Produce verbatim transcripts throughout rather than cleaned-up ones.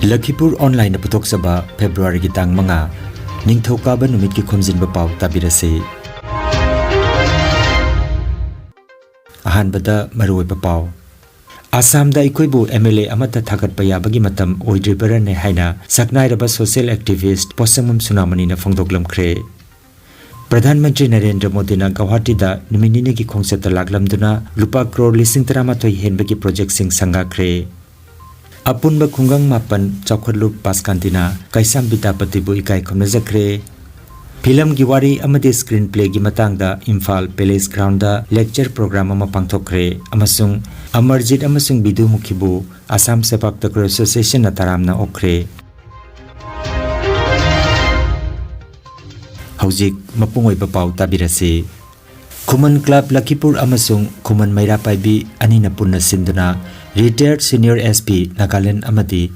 ꯂꯈꯤꯄꯨꯔ ꯑꯣꯟꯂꯥꯏꯟꯅ ꯄꯨꯊꯣꯛꯆꯕ ꯐꯦꯕ꯭ꯔꯨꯋꯥꯔꯤꯒꯤ ꯇꯥꯡ ꯃꯉꯥ, ꯅꯤꯡꯊꯧꯀꯥꯕ ꯅꯨꯃꯤꯠꯀꯤ ꯈꯣꯝꯖꯤꯟꯕ ꯄꯥꯎ ꯇꯥꯕꯤꯔꯁꯤ꯫ ꯑꯍꯥꯟꯕꯗ ꯃꯔꯨꯑꯣꯏꯕ ꯄꯥꯎ꯫ ꯑꯁꯥꯝꯗ ꯑꯩꯈꯣꯏꯕꯨ ꯑꯦꯝ ꯑꯦꯜ ꯑꯦ ꯑꯃꯠꯇ ꯊꯥꯒꯠꯄ ꯌꯥꯕꯒꯤ ꯃꯇꯝ ꯑꯣꯏꯗ꯭ꯔꯤꯕꯔꯅꯦ ꯍꯥꯏꯅ ꯁꯛꯅꯥꯏꯔꯕ ꯁꯣꯁꯤꯌꯦꯜ ꯑꯦꯛꯇꯤꯚꯤꯁ꯭ꯠ ꯄꯣꯠꯁꯪꯕꯝ ꯁꯨꯅꯥꯃꯅꯤꯅ ꯐꯣꯡꯗꯣꯛꯂꯝꯈ꯭ꯔꯦ꯫ ꯄ꯭ꯔꯙꯥꯟ ꯃꯟꯇ꯭ꯔꯤ ꯅꯔꯦꯟꯗ꯭ꯔ ꯃꯣꯗꯤꯅ ꯒꯧꯍꯥꯇꯤꯗ ꯅꯨꯃꯤꯠ ꯅꯤꯅꯤꯒꯤ ꯈꯣꯡꯆꯠꯇ ꯂꯥꯛꯂꯝꯗꯨꯅ ꯂꯨꯄꯥ ꯀ꯭ꯔꯣꯔ ꯂꯤꯁꯤꯡ ꯇꯔꯥꯃꯥꯊꯣꯏ ꯍꯦꯟꯕꯒꯤ ꯄ꯭ꯔꯣꯖꯦꯛꯁꯤꯡ ꯁꯪꯒꯥꯈ꯭ꯔꯦ꯫ ꯑꯄꯨꯟꯕ ꯈꯨꯡꯒꯪ ꯃꯥꯄꯟ ꯆꯥꯎꯈꯠꯂꯨꯞ ꯄꯥꯁꯀꯥꯟꯇꯤꯅ ꯀꯩꯁꯥꯝ ꯕꯤꯗ꯭ꯌꯥꯄꯇꯤꯕꯨ ꯏꯀꯥꯏ ꯈꯨꯝꯅꯖꯈ꯭ꯔꯦ꯫ ꯐꯤꯂꯝꯒꯤ ꯋꯥꯔꯤ ꯑꯃꯗꯤ ꯁ꯭ꯀ꯭ꯔꯤꯟ ꯄ꯭ꯂꯦꯒꯤ ꯃꯇꯥꯡꯗ Imphal palace ground lecture program ꯑꯃ ꯄꯥꯡꯊꯣꯛꯈ꯭ꯔꯦ ꯑꯃꯁꯨꯡ ꯑꯃꯔꯖꯤꯠ ꯑꯃꯁꯨꯡ ꯕꯤꯗꯨ ꯃꯨꯈꯤꯕꯨ ꯑꯁꯥꯝ ꯁꯦꯄꯥꯛ ꯇꯀ꯭ꯔ ꯑꯦꯁꯣꯁꯤꯌꯦꯁꯟꯅ ꯇꯔꯥꯝꯅ ꯑꯣꯛꯈ꯭ꯔꯦ꯫ ꯍꯧꯖꯤꯛ ꯃꯄꯨꯡ ꯑꯣꯏꯕ ꯄꯥꯎ ꯇꯥꯕꯤꯔꯁꯤ꯫ ꯈꯨꯃꯟ ꯀ꯭ꯂꯕ ꯂꯈꯤꯄꯨꯔ ꯑꯃꯁꯨꯡ ꯈꯨꯃꯟ ꯃꯩꯔꯥ ꯄꯥꯏꯕꯤ ꯑꯅꯤꯅ ꯄꯨꯟꯅ ꯁꯤꯟꯗꯨꯅ ꯔꯤꯇꯥꯌꯔꯗ ꯁꯤꯅꯤꯌꯔ ꯑꯦꯁ ꯄꯤ ꯅꯥꯒꯥꯂꯦꯟꯗ ꯑꯃꯗꯤ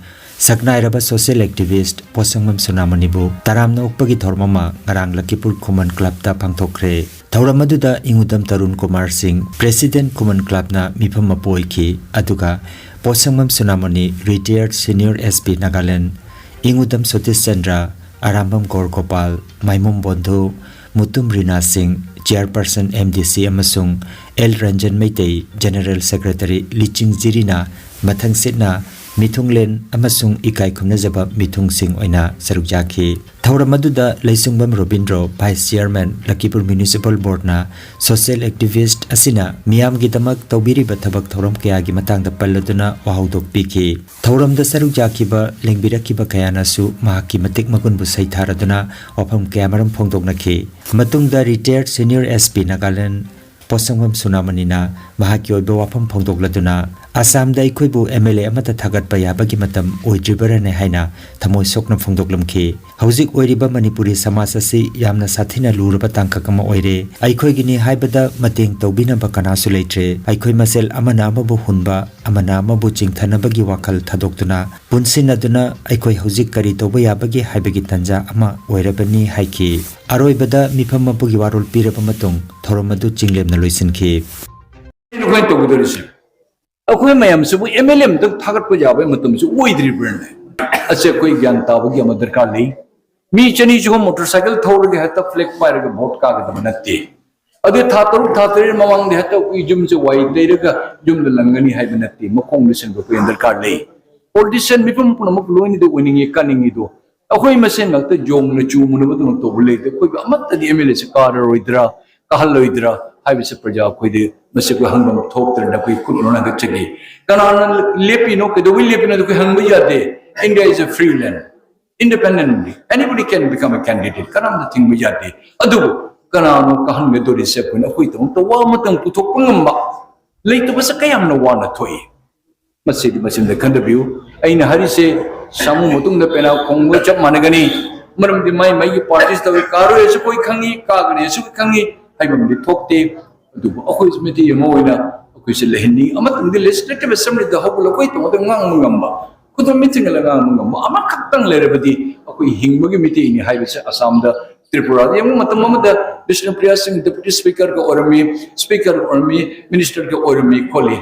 ꯁꯛꯅꯥꯏꯔꯕ ꯁꯣꯁꯤꯌꯦꯜ ꯑꯦꯛꯇꯤꯚꯤꯁ꯭ꯠ ꯄꯣꯠꯁꯪꯕꯝ ꯁꯨꯅꯥꯃꯅꯤꯕꯨ ꯇꯔꯥꯝꯅ ꯑꯣꯛꯄꯒꯤ ꯊꯧꯔꯝ ꯑꯃ ꯉꯔꯥꯡ ꯂꯈꯤꯄꯨꯔ ꯈꯨꯃꯟ ꯀ꯭ꯂꯕꯇ ꯄꯥꯡꯊꯣꯛꯈ꯭ꯔꯦ꯫ ꯊꯧꯔꯝ ꯑꯗꯨꯗ ꯏꯉꯨꯗꯝ ꯇꯔꯨꯟ ꯀꯨꯃꯥꯔ ꯁꯤꯡ, ꯄ꯭ꯔꯦꯁꯤꯗꯦꯟꯠ ꯈꯨꯃꯟ ꯀ꯭ꯂꯕꯅ ꯃꯤꯐꯝ ꯃꯄꯨ ꯑꯣꯏꯈꯤ, ꯑꯗꯨꯒ ꯄꯣꯠꯁꯪꯕꯝ ꯁꯨꯅꯥꯃꯅꯤ, ꯔꯤꯇꯥꯌꯔꯗ senior S P Nagaland, Ingudam Satish Chandra, Arambam Gour Gopal, Maimom Bondhu, Mutum Rina ꯁꯤꯡ, ꯆꯤꯌꯔꯄꯔꯁꯟ ꯑꯦꯝ ꯗꯤ ꯁꯤ, ꯑꯃꯁꯨꯡ L Ranjan Meitei, general secretary ꯂꯤꯆꯤꯡ ꯖꯤꯔꯤꯅ ꯃꯊꯪꯁꯤꯠꯅ ꯃꯤꯊꯨꯡꯂꯦꯟ ꯑꯃꯁꯨꯡ ꯏꯀꯥꯏ ꯈꯨꯝꯅꯖꯕ ꯃꯤꯊꯨꯡꯁꯤꯡ ꯑꯣꯏꯅ ꯁꯔꯨꯛ ꯌꯥꯈꯤ꯫ ꯊꯧꯔꯝ ꯑꯗꯨꯗ Leisungbam Robindro, vice chairman, Lakhipur municipal ꯕꯣꯔꯗꯅ ꯁꯣꯁꯤꯌꯦꯜ ꯑꯦꯛꯇꯤꯚꯤꯁ꯭ꯠ ꯑꯁꯤꯅ ꯃꯤꯌꯥꯝꯒꯤꯗꯃꯛ ꯇꯧꯕꯤꯔꯤꯕ ꯊꯕꯛ ꯊꯧꯔꯝ ꯀꯌꯥꯒꯤ ꯃꯇꯥꯡꯗ ꯄꯜꯂꯗꯨꯅ ꯋꯥꯍꯧꯗꯣꯛ ꯄꯤꯈꯤ꯫ ꯊꯧꯔꯝꯗ ꯁꯔꯨꯛ ꯌꯥꯈꯤꯕ ꯂꯦꯡꯕꯤꯔꯛꯈꯤꯕ ꯀꯌꯥꯅꯁꯨ ꯃꯍꯥꯛꯀꯤ ꯃꯇꯤꯛ ꯃꯒꯨꯟꯕꯨ ꯁꯩꯊꯥꯔꯗꯨꯅ ꯋꯥꯐꯝ ꯀꯌꯥꯃꯔꯨꯝ ꯐꯣꯡꯗꯣꯛꯅꯈꯤ꯫ ꯃꯇꯨꯡꯗ ꯔꯤꯇꯥꯌꯔꯗ ꯁꯤꯅꯤꯌꯔ ꯑꯦꯁ ꯄꯤ ꯅꯥꯒꯥꯂꯦꯟꯗ ꯄꯣꯠꯁꯪꯕꯝ ꯁꯨꯅꯥꯃꯅꯤꯅ ꯃꯍꯥꯛꯀꯤ ꯑꯣꯏꯕ ꯋꯥꯐꯝ ꯐꯣꯡꯗꯣꯛꯂꯗꯨꯅ, "ꯑꯁꯥꯝꯗ ꯑꯩꯈꯣꯏꯕꯨ ꯑꯦꯝ ꯑꯦꯜ ꯑꯦ ꯑꯃꯠꯇ ꯊꯥꯒꯠꯄ ꯌꯥꯕꯒꯤ ꯃꯇꯝ ꯑꯣꯏꯗ꯭ꯔꯤꯕꯔꯅꯦ" ꯍꯥꯏꯅ ꯊꯃꯣꯏ ꯁꯣꯛꯅ ꯐꯣꯡꯗꯣꯛꯂꯝꯈꯤ꯫ "ꯍꯧꯖꯤꯛ ꯑꯣꯏꯔꯤꯕ ꯃꯅꯤꯄꯨꯔꯤ ꯁꯃꯥꯖ ꯑꯁꯤ ꯌꯥꯝꯅ ꯁꯥꯊꯤꯅ ꯂꯨꯔꯕ ꯇꯥꯡꯀꯛ ꯑꯃ ꯑꯣꯏꯔꯦ꯫ ꯑꯩꯈꯣꯏꯒꯤꯅꯤ ꯍꯥꯏꯕꯗ ꯃꯇꯦꯡ ꯇꯧꯕꯤꯅꯕ ꯀꯅꯥꯁꯨ ꯂꯩꯇ꯭ꯔꯦ꯫ ꯑꯩꯈꯣꯏ ꯃꯁꯦꯜ ꯑꯃꯅ ꯑꯃꯕꯨ ꯍꯨꯟꯕ, ꯑꯃꯅ ꯑꯃꯕꯨ ꯆꯤꯡꯊꯅꯕꯒꯤ ꯋꯥꯈꯜ ꯊꯥꯗꯣꯛꯇꯨꯅ ꯄꯨꯟꯁꯤꯟꯅꯗꯨꯅ ꯑꯩꯈꯣꯏ ꯍꯧꯖꯤꯛ ꯀꯔꯤ ꯇꯧꯕ ꯌꯥꯕꯒꯦ ꯍꯥꯏꯕꯒꯤ ꯇꯥꯟꯖꯥ ꯑꯃ ꯑꯣꯏꯔꯕꯅꯤ" ꯍꯥꯏꯈꯤ꯫ ꯑꯔꯣꯏꯕꯗ ꯃꯤꯐꯝ ꯃꯄꯨꯒꯤ ꯋꯥꯔꯣꯜ ꯄꯤꯔꯕ ꯃꯇꯨꯡ ꯊꯧꯔꯝ ꯑꯗꯨ ꯆꯤꯡꯂꯦꯝꯅ ꯂꯣꯏꯁꯤꯟꯈꯤ꯫ ꯑꯩꯅ ꯈ꯭ꯋꯥꯏ ꯇꯧꯒꯗꯧꯔꯤꯁꯦ, ꯑꯩꯈꯣꯏ ꯃꯌꯥꯝꯁꯤꯕꯨ ꯑꯦꯝ ꯑꯦꯜ ꯑꯦ ꯑꯃꯇꯪ ꯊꯥꯒꯠꯄ ꯌꯥꯕꯒꯤ ꯃꯇꯝꯁꯤ ꯑꯣꯏꯗ꯭ꯔꯤꯕ꯭ꯔꯅꯦ? ꯑꯁꯦ ꯑꯩꯈꯣꯏ ꯒ꯭ꯌꯥꯟ ꯇꯥꯕꯒꯤ ꯑꯃ ꯗꯔꯀꯥꯔ ꯂꯩ꯫ ꯃꯤ ꯆꯅꯤ ꯆꯍꯨꯝ ꯃꯣꯇꯣꯔ ꯁꯥꯏꯀꯜ ꯊꯧꯔꯒ ꯍꯦꯛꯇ ꯐ꯭ꯂꯦꯛ ꯄꯥꯏꯔꯒ ꯚꯣꯠ ꯀꯥꯒꯗꯕ ꯅꯠꯇꯦ꯫ ꯑꯗꯨ ꯊꯥ ꯇꯔꯨꯛ ꯊꯥ ꯇꯔꯦꯠ ꯃꯃꯥꯡꯗ ꯍꯦꯛꯇ ꯑꯩꯈꯣꯏ ꯌꯨꯝꯁꯦ ꯋꯥꯏ ꯇꯩꯔꯒ ꯌꯨꯝꯗ ꯂꯪꯒꯅꯤ ꯍꯥꯏꯕ ꯅꯠꯇꯦ꯫ ꯃꯈꯣꯡꯗ ꯁꯦꯡꯗꯣꯛꯄ ꯌꯥꯝ ꯗꯔꯀꯥꯔ ꯂꯩ꯫ ꯄꯣꯂꯤꯇꯤꯁꯤꯌꯥꯟ ꯃꯤꯄꯨꯝ ꯄꯨꯝꯅꯃꯛ ꯂꯣꯏꯅꯗꯤ ꯑꯣꯏꯅꯤꯡꯉꯤ, ꯀꯥꯅꯤꯡꯉꯤꯗꯣ꯫ ꯑꯩꯈꯣꯏ ꯃꯁꯦꯟ ꯉꯥꯛꯇ ꯌꯣꯡꯅ ꯆꯨ ꯃꯨꯅꯕꯗꯧꯅ ꯇꯧꯕ ꯂꯩꯇꯦ꯫ ꯑꯩꯈꯣꯏꯕꯨ ꯑꯃꯠꯇꯗꯤ ꯑꯦꯝ ꯑꯦꯜ ꯑꯦꯁꯦ ꯀꯥꯔꯔꯣꯏꯗ꯭ꯔꯥ, ꯀꯥꯍꯜꯂꯣꯏꯗ꯭ꯔꯥ ꯍꯥꯏꯕꯁꯦ ꯄ꯭ꯔꯖꯥ ꯑꯩꯈꯣꯏꯗꯤ ꯃꯁꯤ ꯑꯩꯈꯣꯏ ꯍꯪꯐꯝ ꯊꯣꯛꯇ꯭ꯔꯦꯅ ꯑꯩꯈꯣꯏ ꯈꯨꯠ ꯂꯣꯟꯅ ꯍꯪꯒꯠꯆꯒꯦ꯫ ꯀꯅꯥꯅ ꯂꯦꯞꯄꯤꯅꯣ, ꯀꯩꯗꯧꯕꯩ ꯂꯦꯞꯄꯤꯅꯣ ꯑꯗꯨ ꯑꯩꯈꯣꯏ ꯍꯪꯕ ꯌꯥꯗꯦ꯫ India is a free land. Independently, anybody can become a candidate. ꯀꯅꯥꯝꯇ ꯊꯤꯡꯕ ꯌꯥꯗꯦ꯫ ꯑꯗꯨꯕꯨ ꯀꯅꯥꯅꯣ ꯀꯥꯍꯟꯒꯗꯧꯔꯤꯁꯦ? ꯑꯩꯈꯣꯏꯅ ꯑꯩꯈꯣꯏꯗꯃꯛꯇ ꯋꯥ ꯑꯃꯇꯪ ꯄꯨꯊꯣꯛꯄ ꯉꯝꯕ ꯂꯩꯇꯕꯁꯦ ꯀꯌꯥꯝꯅ ꯋꯥꯅ ꯊꯣꯛꯏ꯫ ꯃꯁꯤꯗꯤ ꯃꯁꯤꯝꯗ ꯈꯟꯊꯕꯤꯌꯨ꯫ ꯑꯩꯅ ꯍꯥꯏꯔꯤꯁꯦ ꯁꯥꯃꯨ ꯃꯇꯨꯡꯗ ꯄꯦꯅꯥ ꯈꯣꯡꯕꯒ ꯆꯞ ꯃꯥꯟꯅꯒꯅꯤ꯫ ꯃꯔꯝꯗꯤ ꯃꯥꯏ ꯃꯥꯏꯒꯤ ꯄꯥꯔꯇꯤꯁ ꯇꯧꯏ, ꯀꯥꯔꯣꯏꯁꯨ ꯑꯩꯈꯣꯏ ꯈꯪꯉꯤ, ꯀꯥꯒꯅꯤꯁꯨ ꯑꯩꯈꯣꯏ ꯈꯪꯉꯤ ꯍꯥꯏꯕ ꯑꯃꯗꯤ ꯊꯣꯛꯇꯦ꯫ ꯑꯗꯨꯕꯨ ꯑꯩꯈꯣꯏꯁꯨ ꯃꯤꯇꯩ ꯑꯃ ꯑꯣꯏꯅ ꯑꯩꯈꯣꯏꯁꯦ ꯂꯩꯍꯟꯅꯤꯡꯉꯤ꯫ ꯑꯃꯇꯪꯗꯤ ꯂꯦꯖꯤꯁꯂꯦꯇꯤꯚ ꯑꯦꯁꯦꯝꯕ꯭ꯂꯤꯗ ꯍꯧꯒꯠꯂꯒ ꯑꯩꯈꯣꯏ ꯇꯣꯉꯥꯟꯅ ꯉꯥꯡꯕ ꯉꯝꯕ, ꯈꯨꯗꯣꯝ ꯃꯤꯠ ꯊꯤꯡꯒꯠꯂꯒ ꯉꯥꯡꯕ ꯉꯝꯕ ꯑꯃꯈꯛꯇꯪ ꯂꯩꯔꯕꯗꯤ ꯑꯩꯈꯣꯏ ꯍꯤꯡꯕꯒꯤ ꯃꯤꯇꯩꯅꯤ ꯍꯥꯏꯕꯁꯦ ꯑꯁꯥꯝꯗ, ꯇ꯭ꯔꯤꯄꯨꯔꯥꯗ ꯌꯦꯡꯉꯨ꯫ ꯃꯇꯝ ꯑꯃꯗ ꯕꯤꯁꯅꯨꯄ꯭ꯔꯤꯌꯥ ꯁꯤꯡ ꯗꯦꯄꯨꯇꯤ ꯁ꯭ꯄꯤꯀꯔꯒ ꯑꯣꯏꯔꯝꯃꯤ, ꯁ꯭ꯄꯤꯀꯔꯒ ꯑꯣꯏꯔꯝꯃꯤ, ꯃꯤꯅꯤꯁꯇꯔꯒ ꯑꯣꯏꯔꯝꯃꯤ ꯈꯣꯠꯂꯤ꯫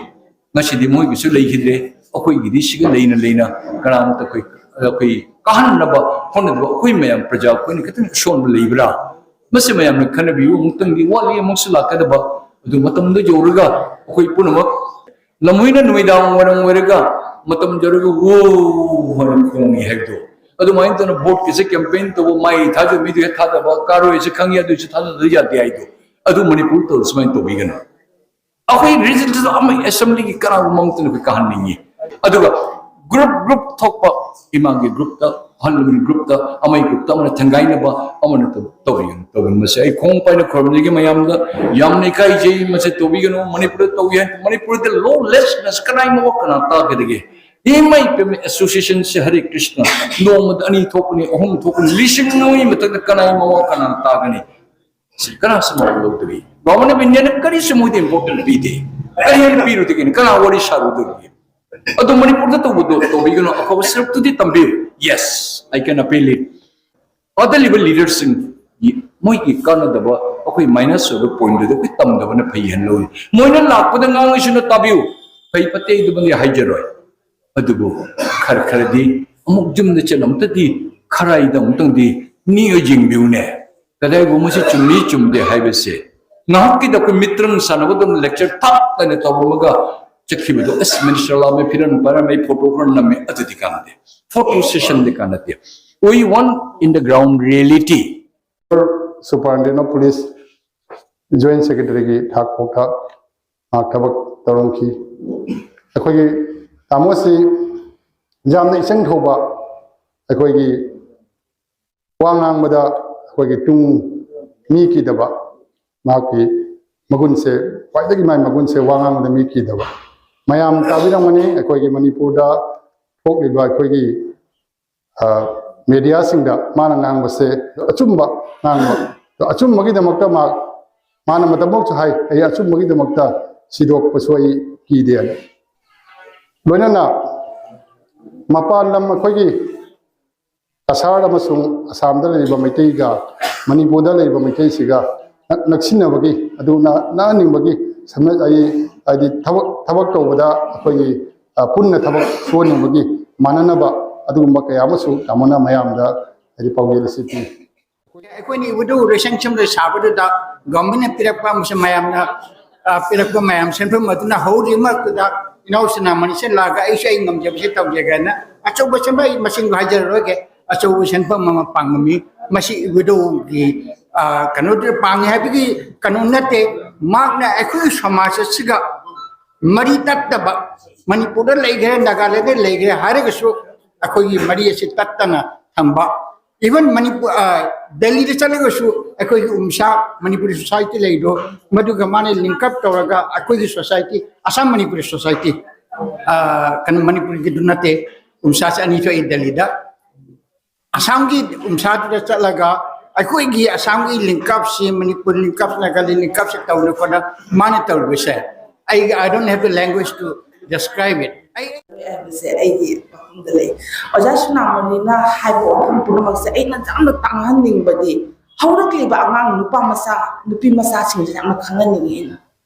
ꯉꯁꯤꯗꯤ ꯃꯣꯏꯒꯤꯁꯨ ꯂꯩꯈꯤꯗ꯭ꯔꯦ꯫ ꯑꯩꯈꯣꯏꯒꯤꯗꯤ ꯁꯤꯒ ꯂꯩꯅ ꯂꯩꯅ ꯀꯅꯥꯃꯠꯇ ꯑꯩꯈꯣꯏ, ꯑꯩꯈꯣꯏ ꯀꯥꯍꯟꯅꯕ ꯍꯣꯠꯅꯗꯕ ꯑꯩꯈꯣꯏ ꯃꯌꯥꯝ ꯄ꯭ꯔꯖꯥ ꯑꯩꯈꯣꯏꯅ ꯈꯤꯇꯪ ꯑꯁꯣꯟꯕ ꯂꯩꯕ꯭ꯔꯥ? ꯃꯁꯤ ꯃꯌꯥꯝꯅ ꯈꯟꯅꯕꯤꯌꯨ꯫ ꯑꯃꯨꯛꯇꯪꯗꯤ ꯋꯥꯠꯂꯤ, ꯑꯃꯨꯛꯁꯨ ꯂꯥꯛꯀꯗꯕ꯫ ꯑꯗꯨ ꯃꯇꯝꯗ ꯌꯧꯔꯒ ꯑꯩꯈꯣꯏ ꯄꯨꯝꯅꯃꯛ ꯂꯝꯍꯨꯏꯅ ꯅꯨꯃꯤꯗꯥꯡ ꯋꯥꯏꯔꯝ ꯑꯣꯏꯔꯒ ꯃꯇꯝ ꯌꯧꯔꯒ "ꯋꯣ" ꯍꯥꯏꯅ ꯈꯣꯡꯉꯤ ꯍꯥꯏꯕꯗꯣ, ꯑꯗꯨꯃꯥꯏꯅ ꯇꯧꯅ ꯚꯣꯠꯀꯤꯁꯦ ꯀꯦꯝꯄꯦꯟ ꯇꯧꯕ, ꯃꯥꯏ ꯊꯥꯖꯕ ꯃꯤꯗꯨ ꯍꯦꯛ ꯊꯥꯗꯕ, ꯀꯥꯔꯣꯏꯁꯨ ꯈꯪꯉꯤ, ꯑꯗꯨꯏꯁꯨ ꯊꯥꯖꯗꯕ ꯌꯥꯗꯦ ꯍꯥꯏꯗꯣ, ꯑꯗꯨ ꯃꯅꯤꯄꯨꯔ ꯇꯧꯔ ꯁꯨꯃꯥꯏꯅ ꯇꯧꯕꯤꯒꯅꯨ꯫ ꯑꯩꯈꯣꯏ ꯔꯤꯖꯜꯇꯁꯨ ꯑꯃ ꯑꯦꯁꯦꯝꯕ꯭ꯂꯤꯒꯤ ꯀꯅꯥꯒꯨꯝꯕ ꯑꯃꯠꯇꯅ ꯑꯩꯈꯣꯏ ꯀꯥꯍꯟꯅꯤꯡꯉꯤ꯫ ꯑꯗꯨꯒ ꯒ꯭ꯔꯨꯞ ꯒ꯭ꯔꯨꯞ ꯊꯣꯛꯄ, ꯏꯃꯥꯒꯤ ꯒ꯭ꯔꯨꯞꯇ, ꯑꯍꯜ ꯂꯃꯟ ꯒ꯭ꯔꯨꯞꯇ, ꯑꯃꯒꯤ ꯒ꯭ꯔꯨꯞꯇ ꯑꯃꯅ ꯊꯦꯡꯒꯥꯏꯅꯕ, ꯑꯃꯅ ꯇꯧ-, ꯇꯧꯕꯤꯒꯅꯨ, ꯇꯧꯕꯤꯒꯅꯨ꯫ ꯃꯁꯤ ꯑꯩ ꯈꯣꯡ ꯄꯥꯏꯅ ꯈꯨꯔꯨꯝꯖꯒꯦ ꯃꯌꯥꯝꯗ, ꯌꯥꯝꯅ ꯏꯀꯥꯏꯖꯩ꯫ ꯃꯁꯤ ꯇꯧꯕꯤꯒꯅꯨ꯫ ꯃꯅꯤꯄꯨꯔꯗ ꯇꯧꯏ ꯍꯥꯏ, ꯃꯅꯤꯄꯨꯔꯗ ꯂꯣꯂꯦꯁꯅꯦꯁ ꯀꯅꯥꯏ ꯃꯋꯥ ꯀꯅꯥ ꯇꯥꯒꯗꯒꯦ? ꯏꯃꯥ ꯏꯄꯦꯝꯃ, ꯑꯦꯁꯣꯁꯤꯌꯦꯁꯟꯁꯦ ꯍꯔꯦ ꯀ꯭ꯔꯤꯁꯅ ꯅꯣꯡꯃꯗ ꯑꯅꯤ ꯊꯣꯛꯄꯅꯤ, ꯑꯍꯨꯝ ꯊꯣꯛꯄꯅꯤ, ꯂꯤꯁꯤꯡ ꯅꯣꯏ ꯃꯊꯛꯇ ꯀꯅꯥꯏ ꯃꯋꯥ ꯀꯅꯥ ꯇꯥꯒꯅꯤ? ꯁꯤ ꯀꯅꯥꯁꯨ ꯃꯋꯥ ꯂꯧꯗꯔꯤ꯫ ꯒꯣꯚꯔꯟꯃꯦꯟ ꯑꯣꯐ ꯏꯟꯗꯤꯌꯥꯅ ꯀꯔꯤꯁꯨ ꯃꯣꯏꯗ ꯏꯝꯄꯣꯔꯇꯦꯟ ꯄꯤꯗꯦ꯫ ꯀꯔꯤ ꯍꯥꯏꯅ ꯄꯤꯔꯨꯗꯒꯦꯅ? ꯀꯅꯥ ꯋꯥꯔꯤ ꯁꯥꯔꯨꯗꯣꯔꯤꯒꯦ? ꯑꯗꯣ ꯃꯅꯤꯄꯨꯔꯗ ꯇꯧꯕꯗꯣ ꯇꯧꯕꯤꯒꯅꯨ, ꯑꯐꯕ ꯁꯔꯨꯛꯇꯨꯗꯤ ꯇꯝꯕꯤꯌꯨ꯫ Yes, I can appeal it. ꯑꯗ ꯂꯩꯕ ꯂꯤꯗꯔꯁꯤꯡ, ꯃꯣꯏꯒꯤ ꯀꯥꯟꯅꯗꯕ, ꯑꯩꯈꯣꯏ ꯃꯥꯏꯅꯁ ꯑꯣꯏꯕ ꯄꯣꯏꯟꯗꯨꯗ ꯑꯩꯈꯣꯏ ꯇꯝꯗꯕꯅ ꯐꯩ ꯍꯥꯏꯅ ꯂꯧꯏ꯫ ꯃꯣꯏꯅ ꯂꯥꯛꯄꯗ ꯉꯥꯡꯉꯤꯁꯤꯅ ꯇꯥꯕꯤꯌꯨ, ꯐꯩ ꯐꯠꯇꯦ ꯑꯗꯨꯃꯗꯤ ꯍꯥꯏꯖꯔꯣꯏ꯫ ꯑꯗꯨꯕꯨ ꯈꯔ ꯈꯔꯗꯤ ꯑꯃꯨꯛ ꯌꯨꯝꯗ ꯆꯠꯂ ꯑꯝꯇꯗꯤ ꯈꯔꯥꯏꯗ ꯑꯃꯨꯛꯇꯪꯗꯤ ꯅꯤꯛꯑ ꯌꯦꯡꯕꯤꯌꯨꯅꯦ꯫ ꯀꯗꯥꯏꯒꯨꯝꯕ ꯃꯁꯤ ꯆꯨꯝꯃꯤ ꯆꯨꯝꯗꯦ ꯍꯥꯏꯕꯁꯦ꯫ ꯉꯥꯏꯍꯥꯛꯀꯤꯗ ꯑꯩꯈꯣꯏ ꯃꯤꯇ꯭ꯔꯪ ꯁꯥꯟꯅꯕꯗꯧꯅ lecture ꯊꯥꯞ ꯍꯥꯏꯅ ꯇꯧꯔꯝꯃꯒ ꯆꯠꯈꯤꯕꯗꯣ, "ꯑꯁ, minister ꯂꯥꯛꯑꯝꯃꯦ, ꯐꯤꯔꯣꯟ ꯄꯥꯏꯔꯝꯃꯦ, photo ꯈꯔ ꯅꯝꯃꯦ", ꯑꯗꯨꯗꯤ ꯀꯥꯟꯅꯗꯦ꯫ Photo session ꯗꯤ ꯀꯥꯟꯅꯗꯦ꯫ We want in the ground reality. Superintendent of Police, Joint Secretary ꯒꯤ ꯊꯥꯛ ꯐꯥꯎꯗ ꯃꯍꯥꯛ ꯊꯕꯛ ꯇꯧꯔꯝꯈꯤ꯫ ꯑꯩꯈꯣꯏꯒꯤ ꯇꯥꯃꯣꯁꯤ ꯌꯥꯝꯅ ꯏꯆꯪ ꯊꯧꯕ, ꯑꯩꯈꯣꯏꯒꯤ ꯋꯥ ꯉꯥꯡꯕꯗ ꯑꯩꯈꯣꯏꯒꯤ ꯇꯨꯡ ꯃꯤ ꯀꯤꯗꯕ, ꯃꯍꯥꯛꯀꯤ ꯃꯒꯨꯟꯁꯦ, ꯈ꯭ꯋꯥꯏꯗꯒꯤ ꯃꯥꯏ ꯃꯒꯨꯟꯁꯦ ꯋꯥ ꯉꯥꯡꯕꯗ ꯃꯤ ꯀꯤꯗꯕ꯫ ꯃꯌꯥꯝ ꯇꯥꯕꯤꯔꯝꯒꯅꯤ, ꯑꯩꯈꯣꯏꯒꯤ ꯃꯅꯤꯄꯨꯔꯗ ꯊꯣꯛꯂꯤꯕ ꯑꯩꯈꯣꯏꯒꯤ, ꯑ, ꯃꯦꯗꯤꯌꯥꯁꯤꯡꯗ ꯃꯥꯅ ꯉꯥꯡꯕꯁꯦ ꯑꯆꯨꯝꯕ ꯉꯥꯡꯕ, ꯑꯆꯨꯝꯕꯒꯤꯗꯃꯛꯇ ꯃꯥ, ꯃꯥꯅ ꯃꯇꯝ ꯈꯔꯁꯨ ꯍꯥꯏ, "ꯑꯩ ꯑꯆꯨꯝꯕꯒꯤꯗꯃꯛꯇ ꯁꯤꯗꯣꯛꯄꯁꯨ ꯑꯩ ꯀꯤꯗꯦ" ꯍꯥꯏꯅ꯫ ꯂꯣꯏꯅꯅ ꯃꯄꯥꯟ ꯂꯝ ꯑꯩꯈꯣꯏꯒꯤ ꯀꯁꯥꯔ ꯑꯃꯁꯨꯡ ꯑꯁꯥꯝꯗ ꯂꯩꯔꯤꯕ ꯃꯩꯇꯩꯒ ꯃꯅꯤꯄꯨꯔꯗ ꯂꯩꯔꯤꯕ ꯃꯩꯇꯩꯁꯤꯒ ꯅꯛ-, ꯅꯛꯁꯤꯟꯅꯕꯒꯤ, ꯑꯗꯨ ꯅ-, ꯅꯛꯍꯟꯅꯤꯡꯕꯒꯤ ꯁꯝꯅ-, ꯑꯩ, ꯍꯥꯏꯗꯤ ꯊꯕꯛ, ꯊꯕꯛ ꯇꯧꯕꯗ ꯑꯩꯈꯣꯏꯒꯤ, ꯑ, ꯄꯨꯟꯅ ꯊꯕꯛ ꯁꯨꯍꯟꯅꯤꯡꯕꯒꯤ ꯃꯥꯟꯅꯅꯕ ꯑꯗꯨꯒꯨꯝꯕ ꯀꯌꯥ ꯑꯃꯁꯨ ꯇꯥꯃꯣꯅ ꯃꯌꯥꯝꯗ, ꯍꯥꯏꯗꯤ, ꯄꯥꯎꯖꯦꯜ ꯑꯁꯤ ꯄꯤ꯫ ꯑꯩꯈꯣꯏꯅ ꯏꯕꯗꯨ ꯔꯦꯁꯟ ꯁꯦꯝꯗꯣꯏ ꯁꯥꯕꯗꯨꯗ ꯒꯚꯔꯟꯃꯦꯟꯅ ꯄꯤꯔꯛꯄ ꯑꯃꯁꯨꯡ ꯃꯌꯥꯝꯅ, ꯑ, ꯄꯤꯔꯛꯄ ꯃꯌꯥꯝ ꯁꯦꯟꯐꯝ ꯑꯗꯨꯅ ꯍꯧꯔꯤꯃꯛꯇꯨꯗ ꯏꯅꯥꯎ ꯁꯅꯥꯃꯅꯤꯁꯦ ꯂꯥꯛꯑꯒ ꯑꯩꯁꯨ ꯑꯩ ꯉꯝꯖꯕꯁꯦ ꯇꯧꯖꯒꯦꯅ ꯑꯆꯧꯕ ꯁꯦꯟꯐꯝ, ꯑꯩ ꯃꯁꯤꯡꯗꯣ ꯍꯥꯏꯖꯔꯔꯣꯏꯒꯦ, ꯑꯆꯧꯕ ꯁꯦꯟꯐꯝ ꯑꯃ ꯄꯥꯡꯉꯝꯃꯤ꯫ ꯃꯁꯤ ꯏꯕꯨꯙꯧꯒꯤ, ꯑ, ꯀꯩꯅꯣꯗꯨ ꯄꯥꯡꯉꯤ ꯍꯥꯏꯕꯒꯤ ꯀꯩꯅꯣ ꯅꯠꯇꯦ, ꯃꯍꯥꯛꯅ ꯑꯩꯈꯣꯏꯒꯤ ꯁꯃꯥꯖ ꯑꯁꯤꯒ ꯃꯔꯤ ꯇꯠꯇꯕ, ꯃꯅꯤꯄꯨꯔꯗ ꯂꯩꯈ꯭ꯔꯦ, ꯅꯥꯒꯥꯂꯦꯟꯗ ꯂꯩꯈ꯭ꯔꯦ ꯍꯥꯏꯔꯒꯁꯨ ꯑꯩꯈꯣꯏꯒꯤ ꯃꯔꯤ ꯑꯁꯤ ꯇꯠꯇꯅ ꯊꯝꯕ, even ꯃꯅꯤꯄꯨꯔ, ꯑ, ꯗꯦꯜꯂꯤꯗ ꯆꯠꯂꯒꯁꯨ ꯑꯩꯈꯣꯏꯒꯤ ꯎꯝꯁꯥ ꯃꯅꯤꯄꯨꯔꯤ society ꯂꯩꯗꯣ, ꯃꯗꯨꯒ ꯃꯥꯅ link up ꯇꯧꯔꯒ ꯑꯩꯈꯣꯏꯒꯤ society, ꯑꯁꯥꯝ ꯃꯅꯤꯄꯨꯔꯤ society, ꯑ, ꯀꯩꯅꯣ, ꯃꯅꯤꯄꯨꯔꯒꯤꯗꯨ ꯅꯠꯇꯦ, ꯎꯝꯁꯥꯁꯦ ꯑꯅꯤ ꯊꯣꯛꯏ ꯗꯦꯜꯂꯤꯗ꯫ ꯑꯁꯥꯝꯒꯤ ꯎꯝꯁꯥꯗꯨꯗ ꯆꯠꯂꯒ ꯑꯩꯈꯣꯏꯒꯤ ꯑꯁꯥꯝꯒꯤ link up ꯁꯤ, Manipur link up, Nagaland link up ꯁꯤ ꯇꯧꯅ ꯈꯣꯠꯅ ꯃꯥꯅ ꯇꯧꯔꯤꯕꯁꯦ, ꯑꯩ, I don't have the language to describe it. ꯑꯩ ꯍꯥꯏꯕꯁꯦ ꯑꯩꯒꯤ ꯋꯥꯈꯜꯗ ꯂꯩ꯫ ꯑꯣꯖꯥ ꯁꯨꯅꯥꯃꯅꯤꯅ ꯍꯥꯏꯕ ꯋꯥꯐꯝ ꯄꯨꯝꯅꯃꯛꯁꯦ ꯑꯩꯅ ꯌꯥꯝꯅ ꯇꯥꯡꯍꯟꯅꯤꯡꯕꯗꯤ, ꯍꯧꯔꯛꯂꯤꯕ ꯑꯉꯥꯡ ꯅꯨꯄꯥ ꯃꯆꯥ, ꯅꯨꯄꯤ ꯃꯆꯥꯁꯤꯡꯁꯦ ꯌꯥꯝꯅ ꯈꯪꯍꯟꯅꯤꯡꯉꯤ ꯑꯩꯅ꯫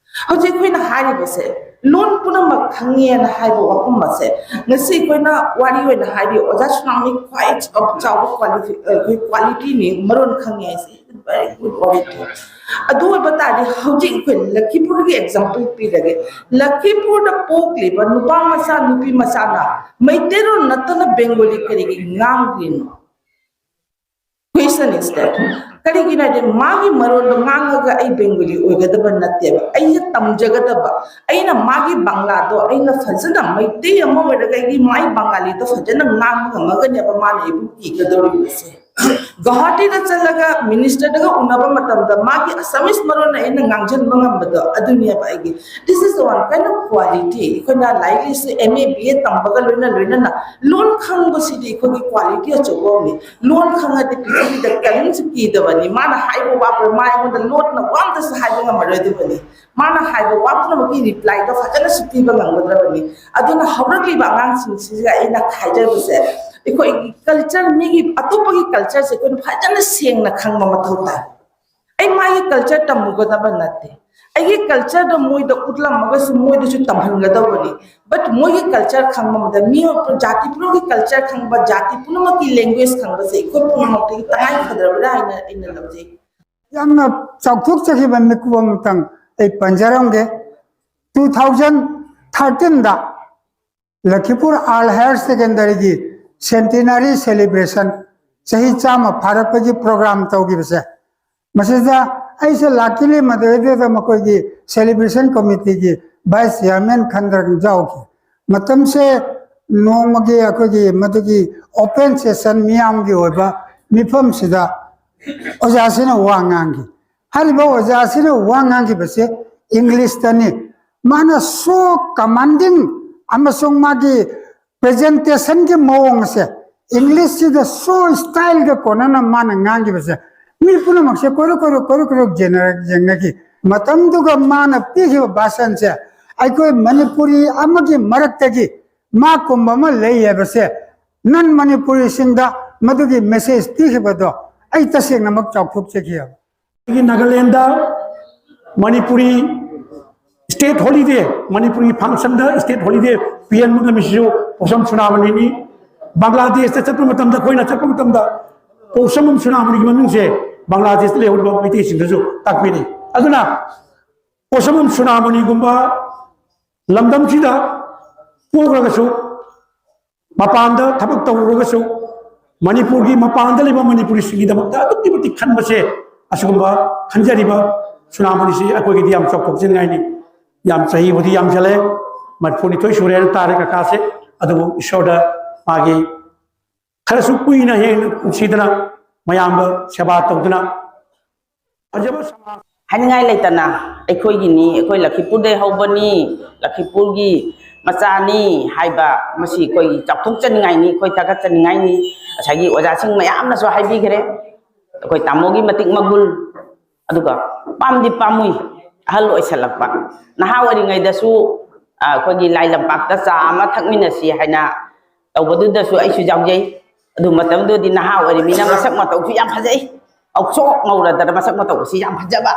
ꯍꯧꯖꯤꯛ ꯑꯩꯈꯣꯏꯅ ꯍꯥꯏꯔꯤꯕꯁꯦ, ꯂꯣꯟ ꯄꯨꯝꯅꯃꯛ ꯈꯪꯉꯦꯅ ꯍꯥꯏꯕ ꯋꯥꯐꯝ ꯑꯁꯦ, ꯉꯁꯤ ꯑꯩꯈꯣꯏꯅ ꯋꯥꯔꯤ ꯑꯣꯏꯅ ꯍꯥꯏꯔꯤ, ꯑꯣꯖꯥ ꯁꯨꯅꯥꯝꯒꯤ ꯈ꯭ꯋꯥꯏ ꯆꯥꯎꯕ ꯀ꯭ꯋꯥꯂꯤꯇꯤ, ꯑꯩꯈꯣꯏ ꯀ꯭ꯋꯥꯂꯤꯇꯤꯅꯤ, ꯃꯔꯣꯟ ꯈꯪꯉꯦ ꯍꯥꯏꯁꯦ꯫ Very good quality. ꯑꯗꯨ ꯑꯣꯏꯕ ꯇꯥꯔꯗꯤ ꯍꯧꯖꯤꯛ ꯑꯩꯈꯣꯏ ꯂꯈꯤꯄꯨꯔꯒꯤ ꯑꯦꯛꯖꯥꯝꯄꯜ ꯄꯤꯔꯒꯦ꯫ ꯂꯈꯤꯄꯨꯔꯗ ꯄꯣꯛꯂꯤꯕ ꯅꯨꯄꯥ ꯃꯆꯥ, ꯅꯨꯄꯤ ꯃꯆꯥꯅ ꯃꯩꯇꯩꯂꯣꯟ ꯅꯠꯇꯅ ꯕꯦꯡꯒꯣꯂꯤ ꯀꯔꯤꯒꯤ ꯉꯥꯡꯗ꯭ꯔꯤꯅꯣ? Question is that. ꯀꯔꯤꯒꯤꯅꯣ ꯍꯥꯏꯗꯤ, ꯃꯥꯒꯤ ꯃꯔꯣꯟꯗꯣ ꯉꯥꯡꯉꯒ ꯑꯩ ꯕꯦꯡꯒꯣꯂꯤ ꯑꯣꯏꯒꯗꯕ ꯅꯠꯇꯦꯕ꯫ ꯑꯩꯅ ꯇꯝꯖꯒꯗꯕ, ꯑꯩꯅ ꯃꯥꯒꯤ ꯕꯪꯂꯥꯗꯣ ꯑꯩꯅ ꯐꯖꯅ, ꯃꯩꯇꯩ ꯑꯃ ꯑꯣꯏꯔꯒ ꯑꯩꯒꯤ ꯃꯥꯏ ꯕꯪꯒꯥꯂꯤꯗꯣ ꯐꯖꯅ ꯉꯥꯡꯕ ꯉꯝꯃꯒꯅꯦꯕ ꯃꯥꯅ ꯑꯩꯕꯨ ꯀꯤꯒꯗꯧꯔꯤꯕꯁꯦ꯫ ꯒꯧꯍꯥꯇꯤꯗ ꯆꯠꯂꯒ ꯃꯤꯅꯤꯁꯇꯔꯗꯒ ꯎꯅꯕ ꯃꯇꯝꯗ ꯃꯥꯒꯤ ꯑꯁꯥꯃꯤꯁ ꯃꯔꯣꯟꯅ ꯑꯩꯅ ꯉꯥꯡꯁꯤꯟꯕ ꯉꯝꯕꯗꯣ, ꯑꯗꯨꯅꯦꯕ ꯑꯩꯒꯤ, this is the one kind of quality. ꯑꯩꯈꯣꯏꯅ ꯂꯥꯏꯔꯤꯛ ꯂꯥꯏꯁꯨ, M A, B A ꯇꯝꯕꯒ ꯂꯣꯏꯅ ꯂꯣꯏꯅꯅ ꯂꯣꯟ ꯈꯪꯕꯁꯤꯗꯤ ꯑꯩꯈꯣꯏꯒꯤ ꯀ꯭ꯋꯥꯂꯤꯇꯤ ꯑꯆꯧꯕ ꯑꯃꯅꯤ꯫ ꯂꯣꯟ ꯈꯪꯉꯗꯤ ꯄ꯭ꯔꯤꯊꯤꯕꯤꯗ ꯀꯔꯤꯝꯁꯨ ꯀꯤꯗꯕꯅꯤ꯫ ꯃꯥꯅ ꯍꯥꯏꯕ ꯋꯥ, ꯃꯥ ꯑꯩꯉꯣꯟꯗ ꯂꯣꯠꯅ ꯋꯥ ꯑꯝꯇꯁꯨ ꯍꯥꯏꯕ ꯉꯝꯃꯔꯣꯏꯗꯕꯅꯤ꯫ ꯃꯥꯅ ꯍꯥꯏꯕ ꯋꯥ ꯄꯨꯝꯅꯃꯛꯀꯤ ꯔꯤꯄ꯭ꯂꯥꯏꯗꯣ ꯐꯖꯅꯁꯨ ꯄꯤꯕ ꯉꯝꯒꯗ꯭ꯔꯕꯅꯤ꯫ ꯑꯗꯨꯅ ꯍꯧꯔꯛꯂꯤꯕ ꯑꯉꯥꯡꯁꯤꯡꯁꯤꯒ ꯑꯩꯅ ꯍꯥꯏꯖꯕꯁꯦ, ꯑꯩꯈꯣꯏꯒꯤ ꯀꯜꯆꯔ, ꯃꯤꯒꯤ ꯑꯇꯣꯞꯄꯒꯤ ꯀꯜꯆꯔꯁꯦ ꯑꯩꯈꯣꯏꯅ ꯐꯖꯅ ꯁꯦꯡꯅ ꯈꯪꯕ ꯃꯊꯧ ꯇꯥꯏ꯫ ꯑꯩ ꯃꯥꯒꯤ ꯀꯜꯆꯔ ꯇꯝꯃꯨꯒꯗꯕ ꯅꯠꯇꯦ꯫ ꯑꯩꯒꯤ ꯀꯜꯆꯔꯗꯣ ꯃꯣꯏꯗ ꯎꯠꯂꯝꯃꯒꯁꯨ ꯃꯣꯏꯗꯁꯨ ꯇꯝꯍꯟꯒꯗꯧꯕꯅꯤ꯫ But ꯃꯣꯏꯒꯤ ꯀꯜꯆꯔ ꯈꯪꯕ ꯃꯇꯝꯗ, ꯃꯤ ꯖꯥꯇꯤ ꯄꯨꯝꯅꯃꯛꯀꯤ ꯀꯜꯆꯔ ꯈꯪꯕ, ꯖꯥꯇꯤ ꯄꯨꯝꯅꯃꯛꯀꯤ ꯂꯦꯡꯒ꯭ꯋꯦꯖ ꯈꯪꯕꯁꯦ ꯑꯩꯈꯣꯏ ꯄꯨꯝꯅꯃꯛꯇꯒꯤ ꯇꯉꯥꯏ ꯐꯗ꯭ꯔꯕ꯭ꯔꯥ ꯍꯥꯏꯅ ꯑꯩꯅ ꯂꯧꯖꯩ꯫ ꯌꯥꯝꯅ ꯆꯥꯎꯊꯣꯛꯆꯈꯤꯕ ꯃꯤꯀꯨꯞ ꯑꯃꯇꯪ ꯑꯩ ꯄꯟꯖꯔꯝꯒꯦ꯫ Two thousand thirteenꯗ ꯂꯈꯤꯄꯨꯔ ꯑꯥꯔꯜ ꯍꯥꯌꯔ ꯁꯦꯀꯦꯟꯗꯔꯤꯒꯤ ꯁꯦꯟꯇꯤꯅꯔꯤ ꯁꯦꯂꯦꯕ꯭ꯔꯦꯁꯟ, ꯆꯍꯤ ꯆꯥꯝꯃ ꯐꯥꯔꯛꯄꯒꯤ ꯄ꯭ꯔꯣꯒ꯭ꯔꯥꯝ ꯇꯧꯈꯤꯕꯁꯦ, ꯃꯁꯤꯗ ꯑꯩꯁꯦ ꯂꯥꯛꯈꯤꯅꯤ, ꯃꯗꯨꯗꯩꯗꯨꯗ ꯃꯈꯣꯏꯒꯤ ꯁꯦꯂꯦꯕ꯭ꯔꯦꯁꯟ ꯀꯃꯤꯇꯤꯒꯤ ꯚꯥꯏꯁ ꯆꯤꯌꯥꯔꯃꯦꯟ ꯈꯟꯗꯅ ꯌꯥꯎꯈꯤ꯫ ꯃꯇꯝꯁꯦ ꯅꯣꯡꯃꯒꯤ ꯑꯩꯈꯣꯏꯒꯤ ꯃꯗꯨꯒꯤ ꯑꯣꯄꯦꯟ ꯁꯦꯁꯟ, ꯃꯤꯌꯥꯝꯒꯤ ꯑꯣꯏꯕ ꯃꯤꯐꯝꯁꯤꯗ ꯑꯣꯖꯥꯁꯤꯅ ꯋꯥ ꯉꯥꯡꯈꯤ꯫ ꯍꯥꯏꯔꯤꯕ ꯑꯣꯖꯥꯁꯤꯅ ꯋꯥ ꯉꯥꯡꯈꯤꯕꯁꯦ ꯏꯪꯂꯤꯁꯇꯅꯤ꯫ ꯃꯥꯅ so commanding ꯑꯃꯁꯨꯡ ꯃꯥꯒꯤ ꯄ꯭ꯔꯖꯦꯟꯇꯦꯁꯟꯒꯤ ꯃꯑꯣꯡ ꯑꯁꯦ, ꯏꯪꯂꯤꯁꯁꯤꯗ so ꯁ꯭ꯇꯥꯏꯜꯒ ꯀꯣꯟꯅꯅ ꯃꯥꯅ ꯉꯥꯡꯈꯤꯕꯁꯦ, ꯃꯤ ꯄꯨꯝꯅꯃꯛꯁꯦ ꯀꯣꯏꯔꯨ ꯀꯣꯏꯔꯨ ꯀꯣꯏꯔꯨ ꯀꯣꯏꯔꯨ ꯌꯦꯡꯅꯔ-, ꯌꯦꯡꯅꯈꯤ꯫ ꯃꯇꯝꯗꯨꯒ ꯃꯥꯅ ꯄꯤꯈꯤꯕ ꯚꯥꯁꯟꯁꯦ, ꯑꯩꯈꯣꯏ ꯃꯅꯤꯄꯨꯔꯤ ꯑꯃꯒꯤ ꯃꯔꯛꯇꯒꯤ ꯃꯥꯒꯨꯝꯕ ꯑꯃ ꯂꯩ ꯍꯥꯏꯕꯁꯦ, ꯅꯟ ꯃꯅꯤꯄꯨꯔꯤꯁꯤꯡꯗ ꯃꯗꯨꯒꯤ ꯃꯦꯁꯦꯖ ꯄꯤꯈꯤꯕꯗꯣ ꯑꯩ ꯇꯁꯦꯡꯅꯃꯛ ꯆꯥꯎꯊꯣꯛꯆꯈꯤ꯫ ꯑꯩꯒꯤ ꯅꯥꯒꯥꯂꯦꯟꯗ ꯃꯅꯤꯄꯨꯔꯤ ꯁ꯭ꯇꯦꯠ ꯍꯣꯂꯤꯗꯦ, ꯃꯅꯤꯄꯨꯔꯒꯤ ꯐꯪꯁꯟꯗ ꯁ꯭ꯇꯦꯠ ꯍꯣꯂꯤꯗꯦ ꯄꯤꯍꯟꯕ ꯉꯝꯃꯤꯁꯤꯁꯨ ꯄꯣꯁꯝ ꯁꯨꯅꯥꯃꯅꯤꯅꯤ꯫ ꯕꯪꯒ꯭ꯂꯥꯗꯦꯁꯇ ꯆꯠꯄ ꯃꯇꯝꯗ, ꯑꯩꯈꯣꯏꯅ ꯆꯠꯄ ꯃꯇꯝꯗ ꯄꯣꯁꯝ ꯁꯨꯅꯥꯃꯅꯤꯒꯤ ꯃꯃꯤꯡꯁꯦ ꯕꯪꯒ꯭ꯂꯥꯗꯦꯁꯇ ꯂꯩꯍꯧꯔꯤꯕ ꯃꯩꯇꯩꯁꯤꯡꯗꯁꯨ ꯇꯥꯛꯄꯤꯔꯤ꯫ ꯑꯗꯨꯅ ꯄꯣꯁꯝ ꯁꯨꯅꯥꯃꯅꯤꯒꯨꯝꯕ ꯂꯝꯗꯝꯁꯤꯗ ꯄꯣꯛꯈ꯭ꯔꯒꯁꯨ, ꯃꯄꯥꯟꯗ ꯊꯕꯛ ꯇꯧꯔꯨꯔꯒꯁꯨ, ꯃꯅꯤꯄꯨꯔꯒꯤ ꯃꯄꯥꯟꯗ ꯂꯩꯕ ꯃꯅꯤꯄꯨꯔꯤꯁꯤꯡꯒꯤꯗꯃꯛꯇ ꯑꯗꯨꯛꯀꯤ ꯃꯇꯤꯛ ꯈꯟꯕꯁꯦ, ꯑꯁꯤꯒꯨꯝꯕ ꯈꯟꯖꯔꯤꯕ ꯁꯨꯅꯥꯃꯅꯤꯁꯤ ꯑꯩꯈꯣꯏꯒꯤꯗꯤ ꯌꯥꯝ ꯆꯥꯎꯊꯣꯛꯆꯅꯤꯡꯉꯥꯏꯅꯤ꯫ ꯌꯥꯝ, ꯆꯍꯤꯕꯨꯗꯤ ꯌꯥꯝꯁꯤꯜꯂꯦ, ꯃꯔꯤꯐꯨꯅꯤꯊꯣꯏ ꯁꯨꯔꯦꯅ ꯇꯥꯔꯦ ꯀꯀꯥꯁꯦ꯫ ꯑꯗꯨꯕꯨ ꯏꯁꯣꯔꯗ ꯃꯥꯒꯤ ꯈꯔꯁꯨ ꯀꯨꯏꯅ ꯍꯦꯟꯅ ꯄꯨꯟꯁꯤꯗꯅ ꯃꯌꯥꯝꯕ ꯁꯦꯕꯥ ꯇꯧꯗꯨꯅ ꯐꯖꯕ ꯁꯃꯥꯖ ꯍꯥꯏꯅꯤꯡꯉꯥꯏ ꯂꯩꯇꯅ, ꯑꯩꯈꯣꯏꯒꯤꯅꯤ, ꯑꯩꯈꯣꯏ ꯂꯈꯤꯄꯨꯔꯗꯩ ꯍꯧꯕꯅꯤ, ꯂꯈꯤꯄꯨꯔꯒꯤ ꯃꯆꯥꯅꯤ ꯍꯥꯏꯕ ꯃꯁꯤ ꯑꯩꯈꯣꯏꯒꯤ ꯆꯥꯎꯊꯣꯛꯆꯅꯤꯡꯉꯥꯏꯅꯤ, ꯑꯩꯈꯣꯏ ꯊꯥꯒꯠꯆꯅꯤꯡꯉꯥꯏꯅꯤ꯫ ꯉꯁꯥꯏꯒꯤ ꯑꯣꯖꯥꯁꯤꯡ ꯃꯌꯥꯝꯅꯁꯨ ꯍꯥꯏꯕꯤꯈ꯭ꯔꯦ, ꯑꯩꯈꯣꯏ ꯇꯥꯃꯣꯒꯤ ꯃꯇꯤꯛ ꯃꯒꯨꯜ꯫ ꯑꯗꯨꯒ ꯄꯥꯝꯗꯤ ꯄꯥꯝꯃꯨꯏ, ꯑꯍꯜ ꯑꯣꯏꯁꯜꯂꯛꯄ, ꯅꯍꯥ ꯑꯣꯏꯔꯤꯉꯩꯗꯁꯨ, ꯑ, ꯑꯩꯈꯣꯏꯒꯤ ꯂꯥꯏ ꯂꯝꯄꯥꯛꯇ ꯆꯥ ꯑꯃ ꯊꯛꯃꯤꯟꯅꯁꯤ ꯍꯥꯏꯅ ꯇꯧꯕꯗꯨꯗꯁꯨ ꯑꯩꯁꯨ ꯌꯥꯎꯖꯩ꯫ ꯑꯗꯨ ꯃꯇꯝꯗꯨꯗꯤ ꯅꯍꯥ ꯑꯣꯏꯔꯤꯃꯤꯅ ꯃꯁꯛ ꯃꯇꯧꯁꯨ ꯌꯥꯝ ꯐꯖꯩ, ꯉꯧꯁꯣꯛ ꯉꯧꯔꯗꯅ ꯃꯁꯛ ꯃꯇꯧꯁꯤ ꯌꯥꯝ ꯐꯖꯕ,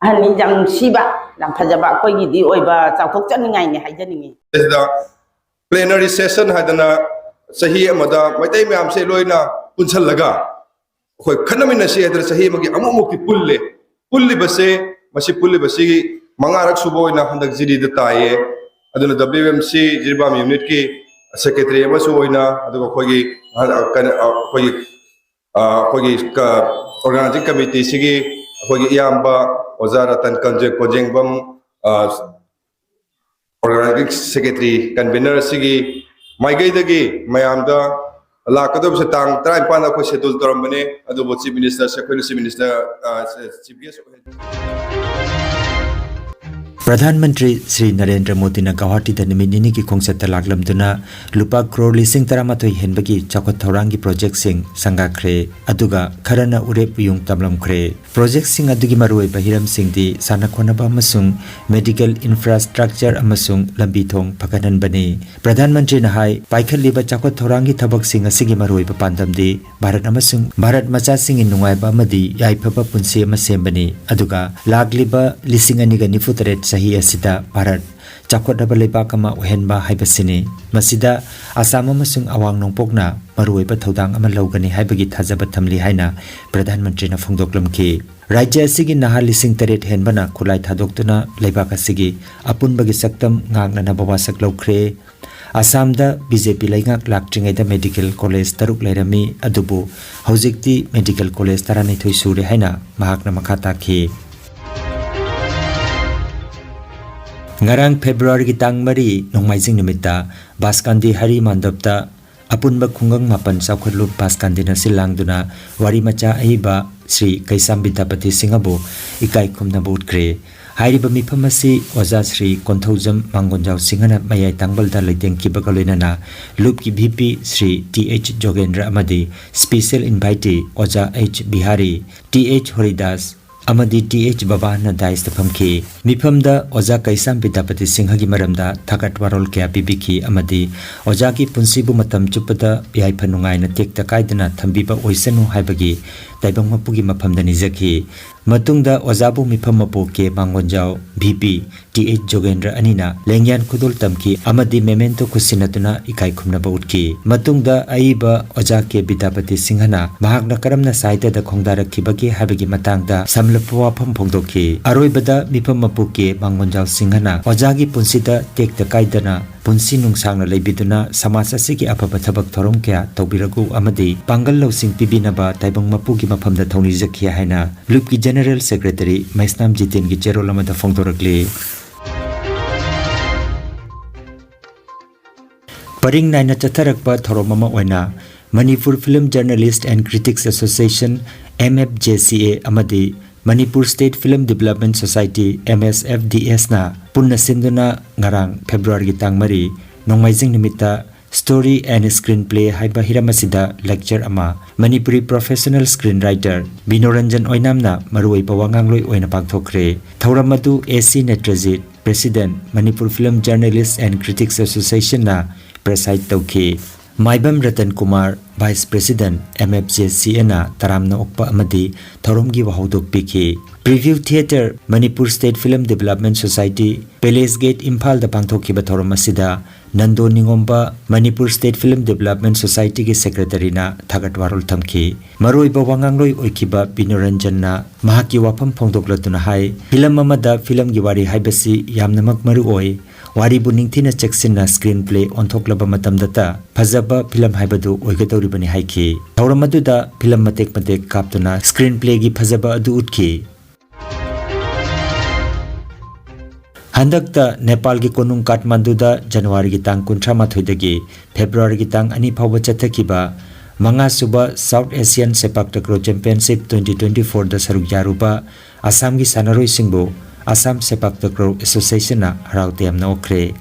ꯑꯍꯟ ꯌꯥꯝ ꯅꯨꯡꯁꯤꯕ, ꯌꯥꯝ ꯐꯖꯕ ꯑꯩꯈꯣꯏꯒꯤꯗꯤ ꯑꯣꯏꯕ ꯆꯥꯎꯊꯣꯛꯆꯅꯤꯡꯉꯥꯏꯅꯤ ꯍꯥꯏꯖꯅꯤꯡꯉꯤ꯫ ꯁꯤꯗ plenary session ꯍꯥꯏꯗꯅ ꯆꯍꯤ ꯑꯃꯗ ꯃꯩꯇꯩ ꯃꯌꯥꯝꯁꯦ ꯂꯣꯏꯅ ꯄꯨꯟꯁꯜꯂꯒ ꯑꯩꯈꯣꯏ ꯈꯟꯅꯃꯤꯟꯅꯁꯤ ꯍꯥꯏꯗꯅ ꯆꯍꯤ ꯑꯃꯒꯤ ꯑꯃꯨꯛꯃꯨꯛꯇꯤ ꯄꯨꯜꯂꯦ꯫ ꯄꯨꯜꯂꯤꯕꯁꯦ, ꯃꯁꯤ ꯄꯨꯜꯂꯤꯕꯁꯤ ꯃꯉꯥꯔꯛ ꯁꯨꯕ ꯑꯣꯏꯅ ꯍꯟꯗꯛ ꯖꯤꯔꯤꯗ ꯇꯥꯏꯌꯦ꯫ ꯑꯗꯨꯅ W M C Jiribam unit ꯀꯤ secretary ꯑꯃꯁꯨ ꯑꯣꯏꯅ, ꯑꯗꯨꯒ ꯑꯩꯈꯣꯏꯒꯤ, ꯑ, ꯀꯩꯅꯣ, ꯑ, ꯑꯩꯈꯣꯏꯒꯤ, ꯑ, ꯑꯩꯈꯣꯏꯒꯤ ꯀ-, organizing committee ꯁꯤꯒꯤ ꯑꯩꯈꯣꯏꯒꯤ ꯏꯌꯥꯝꯕ ꯑꯣꯖꯥ ꯔꯇꯟ ꯀꯟꯖꯦ-, ꯀꯣꯖꯦꯡꯕꯝ, ꯑ, organizing secretary, convener ꯑꯁꯤꯒꯤ ꯃꯥꯏꯀꯩꯗꯒꯤ ꯃꯌꯥꯝꯗ ꯂꯥꯛꯀꯗꯧꯕꯁꯦ ꯇꯥꯡ ꯇꯔꯥꯅꯤꯄꯥꯟꯗ ꯑꯩꯈꯣꯏ schedule ꯇꯧꯔꯝꯕꯅꯦ, ꯑꯗꯨꯕꯨ Chief Minister ꯁꯦ ꯑꯩꯈꯣꯏꯅ Chief Minister, ꯑ, Chief Guest ꯑꯣꯏꯍꯟ- ꯄ꯭ꯔꯙꯥꯟ ꯃꯟꯇ꯭ꯔꯤ ꯁ꯭ꯔꯤ ꯅꯔꯦꯟꯗ꯭ꯔ ꯃꯣꯗꯤꯅ ꯒꯧꯍꯥꯇꯤꯗ ꯅꯨꯃꯤꯠ ꯅꯤꯅꯤꯒꯤ ꯈꯣꯡꯆꯠꯇ ꯂꯥꯛꯂꯝꯗꯨꯅ ꯂꯨꯄꯥ ꯀ꯭ꯔꯣꯔ ꯂꯤꯁꯤꯡ ꯇꯔꯥꯃꯥꯊꯣꯏ ꯍꯦꯟꯕꯒꯤ ꯆꯥꯎꯈꯠ ꯊꯧꯔꯥꯡꯒꯤ ꯄ꯭ꯔꯣꯖꯦꯛꯁꯤꯡ ꯁꯪꯒꯥꯈ꯭ꯔꯦ꯫ ꯑꯗꯨꯒ ꯈꯔꯅ ꯎꯔꯦꯞ ꯎꯌꯨꯡ ꯇꯝꯂꯝꯈ꯭ꯔꯦ꯫ ꯄ꯭ꯔꯣꯖꯦꯛꯁꯤꯡ ꯑꯗꯨꯒꯤ ꯃꯔꯨꯑꯣꯏꯕ ꯍꯤꯔꯝꯁꯤꯡꯗꯤ ꯁꯥꯟꯅ ꯈꯣꯠꯅꯕ ꯑꯃꯁꯨꯡ medical infrastructure ꯑꯃꯁꯨꯡ ꯂꯝꯕꯤ ꯊꯣꯡ ꯐꯒꯠꯍꯟꯕꯅꯤ꯫ ꯄ꯭ꯔꯙꯥꯟ ꯃꯟꯇ꯭ꯔꯤꯅ ꯍꯥꯏ, ꯄꯥꯏꯈꯠꯂꯤꯕ ꯆꯥꯎꯈꯠ ꯊꯧꯔꯥꯡꯒꯤ ꯊꯕꯛꯁꯤꯡ ꯑꯁꯤꯒꯤ ꯃꯔꯨꯑꯣꯏꯕ ꯄꯥꯟꯗꯝꯗꯤ ꯚꯥꯔꯠ ꯑꯃꯁꯨꯡ ꯚꯥꯔꯠ ꯃꯆꯥꯁꯤꯡꯒꯤ ꯅꯨꯡꯉꯥꯏꯕ ꯑꯃꯗꯤ ꯌꯥꯏꯐꯕ ꯄꯨꯟꯁꯤ ꯑꯃ ꯁꯦꯝꯕꯅꯤ꯫ ꯑꯗꯨꯒ ꯂꯥꯛꯂꯤꯕ ꯂꯤꯁꯤꯡ ꯑꯅꯤꯒ ꯅꯤꯐꯨ ꯇꯔꯦꯠ ꯆꯍꯤ ꯑꯁꯤꯗ ꯚꯥꯔꯠ ꯆꯥꯎꯈꯠꯂꯕ ꯂꯩꯕꯥꯛ ꯑꯃ ꯑꯣꯏꯍꯟꯕ ꯍꯥꯏꯕꯁꯤꯅꯤ꯫ ꯃꯁꯤꯗ ꯑꯁꯥꯝ ꯑꯃꯁꯨꯡ ꯑꯋꯥꯡ ꯅꯣꯡꯄꯣꯛꯅ ꯃꯔꯨꯑꯣꯏꯕ ꯊꯧꯗꯥꯡ ꯑꯃ ꯂꯧꯒꯅꯤ ꯍꯥꯏꯕꯒꯤ ꯊꯥꯖꯕ ꯊꯝꯂꯤ ꯍꯥꯏꯅ ꯄ꯭ꯔꯙꯥꯟ ꯃꯟꯇ꯭ꯔꯤꯅ ꯐꯣꯡꯗꯣꯛꯂꯝꯈꯤ꯫ ꯔꯥꯖ꯭ꯌ ꯑꯁꯤꯒꯤ ꯅꯍꯥ ꯂꯤꯁꯤꯡ ꯇꯔꯦꯠ ꯍꯦꯟꯕꯅ ꯈꯨꯠꯂꯥꯏ ꯊꯥꯗꯣꯛꯇꯨꯅ ꯂꯩꯕꯥꯛ ꯑꯁꯤꯒꯤ ꯑꯄꯨꯟꯕꯒꯤ ꯁꯛꯇꯝ ꯉꯥꯛꯅꯅꯕ ꯋꯥꯁꯛ ꯂꯧꯈ꯭ꯔꯦ꯫ ꯑꯁꯥꯝꯗ ꯕꯤ ꯖꯦ ꯄꯤ ꯂꯩꯉꯥꯛ ꯂꯥꯛꯇ꯭ꯔꯤꯉꯩꯗ ꯃꯦꯗꯤꯀꯦꯜ ꯀꯣꯂꯦꯖ ꯇꯔꯨꯛ ꯂꯩꯔꯝꯃꯤ, ꯑꯗꯨꯕꯨ ꯍꯧꯖꯤꯛꯇꯤ ꯃꯦꯗꯤꯀꯦꯜ ꯀꯣꯂꯦꯖ ꯇꯔꯥꯅꯤꯊꯣꯏ ꯁꯨꯔꯦ ꯍꯥꯏꯅ ꯃꯍꯥꯛꯅ ꯃꯈꯥ ꯇꯥꯈꯤ꯫ ꯉꯔꯥꯡ ꯐꯦꯕ꯭ꯔꯨꯋꯥꯔꯤꯒꯤ ꯇꯥꯡ ꯃꯔꯤ, ꯅꯣꯡꯃꯥꯏꯖꯤꯡ ꯅꯨꯃꯤꯠꯇ ꯕꯥꯁꯀꯥꯟꯗꯤ ꯍꯔꯤ ꯃꯟꯗꯞꯇ ꯑꯄꯨꯟꯕ ꯈꯨꯡꯒꯪ ꯃꯥꯄꯟ ꯆꯥꯎꯈꯠꯂꯨꯞ ꯕꯥꯁꯀꯥꯟꯗꯤꯅ ꯁꯤꯜ ꯂꯥꯡꯗꯨꯅ ꯋꯥꯔꯤ ꯃꯆꯥ ꯑꯏꯕ ꯁ꯭ꯔꯤ ꯀꯩꯁꯥꯝ ꯕꯤꯗ꯭ꯌꯥꯄꯇꯤ ꯁꯤꯡꯍꯕꯨ ꯏꯀꯥꯏ ꯈꯨꯝꯅꯕ ꯎꯠꯈ꯭ꯔꯦ꯫ ꯍꯥꯏꯔꯤꯕ ꯃꯤꯐꯝ ꯑꯁꯤ ꯑꯣꯖꯥ ꯁ꯭ꯔꯤ ꯀꯣꯟꯊꯧꯖꯝ ꯃꯥꯡꯒꯣꯟꯖꯥꯎ ꯁꯤꯡꯍꯅ ꯃꯌꯥꯏ ꯇꯥꯡꯕꯜꯗ ꯂꯩꯇꯦꯡꯈꯤꯕꯒ ꯂꯣꯏꯅꯅ ꯂꯨꯞꯀꯤ V P Shri T H Jogendra ꯑꯃꯗꯤ ꯁ꯭ꯄꯦꯁꯤꯌꯦꯜ ꯏꯟꯚꯥꯏꯇꯤ ꯑꯣꯖꯥ H Bihari, T H Haridas ꯑꯃꯗꯤ ꯇꯤ ꯑꯩꯆ ꯕꯕꯥꯟꯅ ꯗꯥꯏꯁꯇ ꯐꯝꯈꯤ꯫ ꯃꯤꯐꯝꯗ ꯑꯣꯖꯥ ꯀꯩꯁꯥꯝ ꯕꯤꯗ꯭ꯌꯥꯄꯇꯤ ꯁꯤꯡꯍꯒꯤ ꯃꯔꯝꯗ ꯊꯥꯒꯠ ꯋꯥꯔꯣꯜ ꯀꯌꯥ ꯄꯤꯕꯤꯈꯤ ꯑꯃꯗꯤ ꯑꯣꯖꯥꯒꯤ ꯄꯨꯟꯁꯤꯕꯨ ꯃꯇꯝ ꯆꯨꯞꯄꯗ ꯌꯥꯏꯐ ꯅꯨꯡꯉꯥꯏꯅ ꯇꯦꯛꯇ ꯀꯥꯏꯗꯅ ꯊꯝꯕꯤꯕ ꯑꯣꯏꯁꯅꯨ ꯍꯥꯏꯕꯒꯤ ꯇꯥꯏꯕꯪ ꯃꯄꯨꯒꯤ ꯃꯐꯝꯗ ꯅꯤꯖꯈꯤ꯫ ꯃꯇꯨꯡꯗ ꯑꯣꯖꯥꯕꯨ ꯃꯤꯐꯝ ꯃꯄꯨ ꯀꯦ ꯃꯥꯡꯒꯣꯟꯖꯥꯎ, ꯚꯤ ꯄꯤ ꯇꯤ ꯑꯩꯆ ꯖꯣꯒꯦꯟꯗ꯭ꯔ ꯑꯅꯤꯅ ꯂꯦꯡꯌꯥꯟ ꯈꯨꯗꯣꯜ ꯇꯝꯈꯤ ꯑꯃꯗꯤ ꯃꯦꯃꯦꯟꯇꯣ ꯈꯨꯠꯁꯤꯟꯅꯗꯨꯅ ꯏꯀꯥꯏ ꯈꯨꯝꯅꯕ ꯎꯠꯈꯤ꯫ ꯃꯇꯨꯡꯗ ꯑꯏꯕ ꯑꯣꯖꯥ ꯀꯦ ꯕꯤꯗ꯭ꯌꯥꯄꯇꯤ ꯁꯤꯡꯍꯅ ꯃꯍꯥꯛꯅ ꯀꯔꯝꯅ ꯁꯥꯍꯤꯇ꯭ꯌꯗ ꯈꯣꯡꯗꯥꯔꯛꯈꯤꯕꯒꯦ ꯍꯥꯏꯕꯒꯤ ꯃꯇꯥꯡꯗ ꯁꯝꯂꯞꯄ ꯋꯥꯐꯝ ꯐꯣꯡꯗꯣꯛꯈꯤ꯫ ꯑꯔꯣꯏꯕꯗ ꯃꯤꯐꯝ ꯃꯄꯨ ꯀꯦ ꯃꯥꯡꯒꯣꯟꯖꯥꯎ ꯁꯤꯡꯍꯅ ꯑꯣꯖꯥꯒꯤ ꯄꯨꯟꯁꯤꯗ ꯇꯦꯛꯇ ꯀꯥꯏꯗꯅ ꯄꯨꯟꯁꯤ ꯅꯨꯡꯁꯥꯡꯅ ꯂꯩꯕꯤꯗꯨꯅ ꯁꯃꯥꯖ ꯑꯁꯤꯒꯤ ꯑꯐꯕ ꯊꯕꯛ ꯊꯧꯔꯝ ꯀꯌꯥ ꯇꯧꯕꯤꯔꯒꯨ ꯑꯃꯗꯤ ꯄꯥꯡꯒꯜ ꯂꯧꯁꯤꯡ ꯄꯤꯕꯤꯅꯕ ꯇꯥꯏꯕꯪ ꯃꯄꯨꯒꯤ ꯃꯐꯝꯗ ꯊꯧꯅꯤꯖꯈꯤ ꯍꯥꯏꯅ ꯂꯨꯞꯀꯤ ꯖꯦꯅꯔꯦꯜ ꯁꯦꯀ꯭ꯔꯦꯇꯔꯤ ꯃꯩꯁꯅꯥꯝ ꯖꯤꯇꯦꯟꯒꯤ ꯆꯦꯔꯣꯜ ꯑꯃꯗ ꯐꯣꯡꯗꯣꯔꯛꯂꯤ꯫ ꯄꯔꯤꯡ ꯅꯥꯏꯅ ꯆꯠꯊꯔꯛꯄ ꯊꯧꯔꯝ ꯑꯃ ꯑꯣꯏꯅ Manipur Film Journalist and Critics Association, M F J C A, ꯑꯃꯗꯤ Manipur State Film Development Society, M S F D S, ꯅ ꯄꯨꯟꯅ ꯁꯤꯟꯗꯨꯅ ꯉꯔꯥꯡ ꯐꯦꯕ꯭ꯔꯨꯋꯥꯔꯤꯒꯤ ꯇꯥꯡ ꯃꯔꯤ, ꯅꯣꯡꯃꯥꯏꯖꯤꯡ ꯅꯨꯃꯤꯠꯇ Story and Screenplay ꯍꯥꯏꯕ ꯍꯤꯔꯝ ꯑꯁꯤꯗ lecture ꯑꯃ ꯃꯅꯤꯄꯨꯔꯤ professional screenwriter ꯕꯤꯅꯣꯔꯟꯖꯟ ꯑꯣꯏꯅꯥꯝꯅ ꯃꯔꯨꯑꯣꯏꯕ ꯋꯥꯉꯥꯡꯂꯣꯏ ꯑꯣꯏꯅ ꯄꯥꯡꯊꯣꯛꯈ꯭ꯔꯦ꯫ ꯊꯧꯔꯝ ꯑꯗꯨ ꯑꯦ ꯁꯤ ꯅꯦꯇ꯭ꯔꯖꯤꯠ, President, Manipur Film Journalist and Critics Association ꯅ preside ꯇꯧꯈꯤ꯫ ꯃꯥꯏꯕꯝ Ratan Kumar, Vice President, M F J C N ꯅ ꯇꯔꯥꯝꯅ ꯑꯣꯛꯄ ꯑꯃꯗꯤ ꯊꯧꯔꯝꯒꯤ ꯋꯥꯍꯧꯗꯣꯛ ꯄꯤꯈꯤ꯫ Preview Theatre, Manipur State Film Development Society, Palace Gate, ꯏꯝꯐꯥꯜꯗ ꯄꯥꯡꯊꯣꯛꯈꯤꯕ ꯊꯧꯔꯝ ꯑꯁꯤꯗ Nando ꯅꯤꯉꯣꯝꯕ, Manipur State Film Development Society ꯒꯤ Secretary ꯅ ꯊꯥꯒꯠ ꯋꯥꯔꯣꯜ ꯊꯝꯈꯤ꯫ ꯃꯔꯨꯑꯣꯏꯕ ꯋꯥꯉꯥꯡꯂꯣꯏ ꯑꯣꯏꯈꯤꯕ ꯕꯤꯅꯨ ꯔꯟꯖꯟꯅ ꯃꯍꯥꯛꯀꯤ ꯋꯥꯐꯝ ꯐꯣꯡꯗꯣꯛꯂꯗꯨꯅ ꯍꯥꯏ, ꯐꯤꯂꯝ ꯑꯃꯗ ꯐꯤꯂꯝꯒꯤ ꯋꯥꯔꯤ ꯍꯥꯏꯕꯁꯤ ꯌꯥꯝꯅꯃꯛ ꯃꯔꯨ ꯑꯣꯏ꯫ ꯋꯥꯔꯤꯕꯨ ꯅꯤꯡꯊꯤꯅ ꯆꯦꯛꯁꯤꯟꯅ screen play ꯑꯣꯟꯊꯣꯛꯂꯕ ꯃꯇꯝꯗꯇ ꯐꯖꯕ ꯐꯤꯂꯝ ꯍꯥꯏꯕꯗꯨ ꯑꯣꯏꯒꯗꯧꯔꯤꯕꯅꯤ ꯍꯥꯏꯈꯤ꯫ ꯊꯧꯔꯝ ꯑꯗꯨꯗ ꯐꯤꯂꯝ ꯃꯇꯦꯛ ꯃꯇꯦꯛ ꯀꯥꯞꯇꯨꯅ screen play ꯒꯤ ꯐꯖꯕ ꯑꯗꯨ ꯎꯠꯈꯤ꯫ ꯍꯟꯗꯛꯇ ꯅꯦꯄꯥꯜꯒꯤ ꯀꯣꯅꯨꯡ ꯀꯥꯊꯃꯥꯟꯗꯨꯗ ꯖꯅꯋꯥꯔꯤꯒꯤ ꯇꯥꯡ ꯀꯨꯟꯊ꯭ꯔꯥ ꯃꯥꯊꯣꯏꯗꯒꯤ ꯐꯦꯕ꯭ꯔꯨꯋꯥꯔꯤꯒꯤ ꯇꯥꯡ ꯑꯅꯤ ꯐꯥꯎꯕ ꯆꯠꯊꯈꯤꯕ ꯃꯉꯥꯁꯨꯕ South Asian Sepak Takraw Championship twenty twenty-four ꯗ ꯁꯔꯨꯛ ꯌꯥꯔꯨꯕ ꯑꯁꯥꯝꯒꯤ ꯁꯥꯟꯅꯔꯣꯏꯁꯤꯡꯕꯨ Assam Sepak Takraw Association ꯅ ꯍꯔꯥꯎ ꯇꯌꯥꯝꯅ ꯑꯣꯛꯈ꯭ꯔꯦ꯫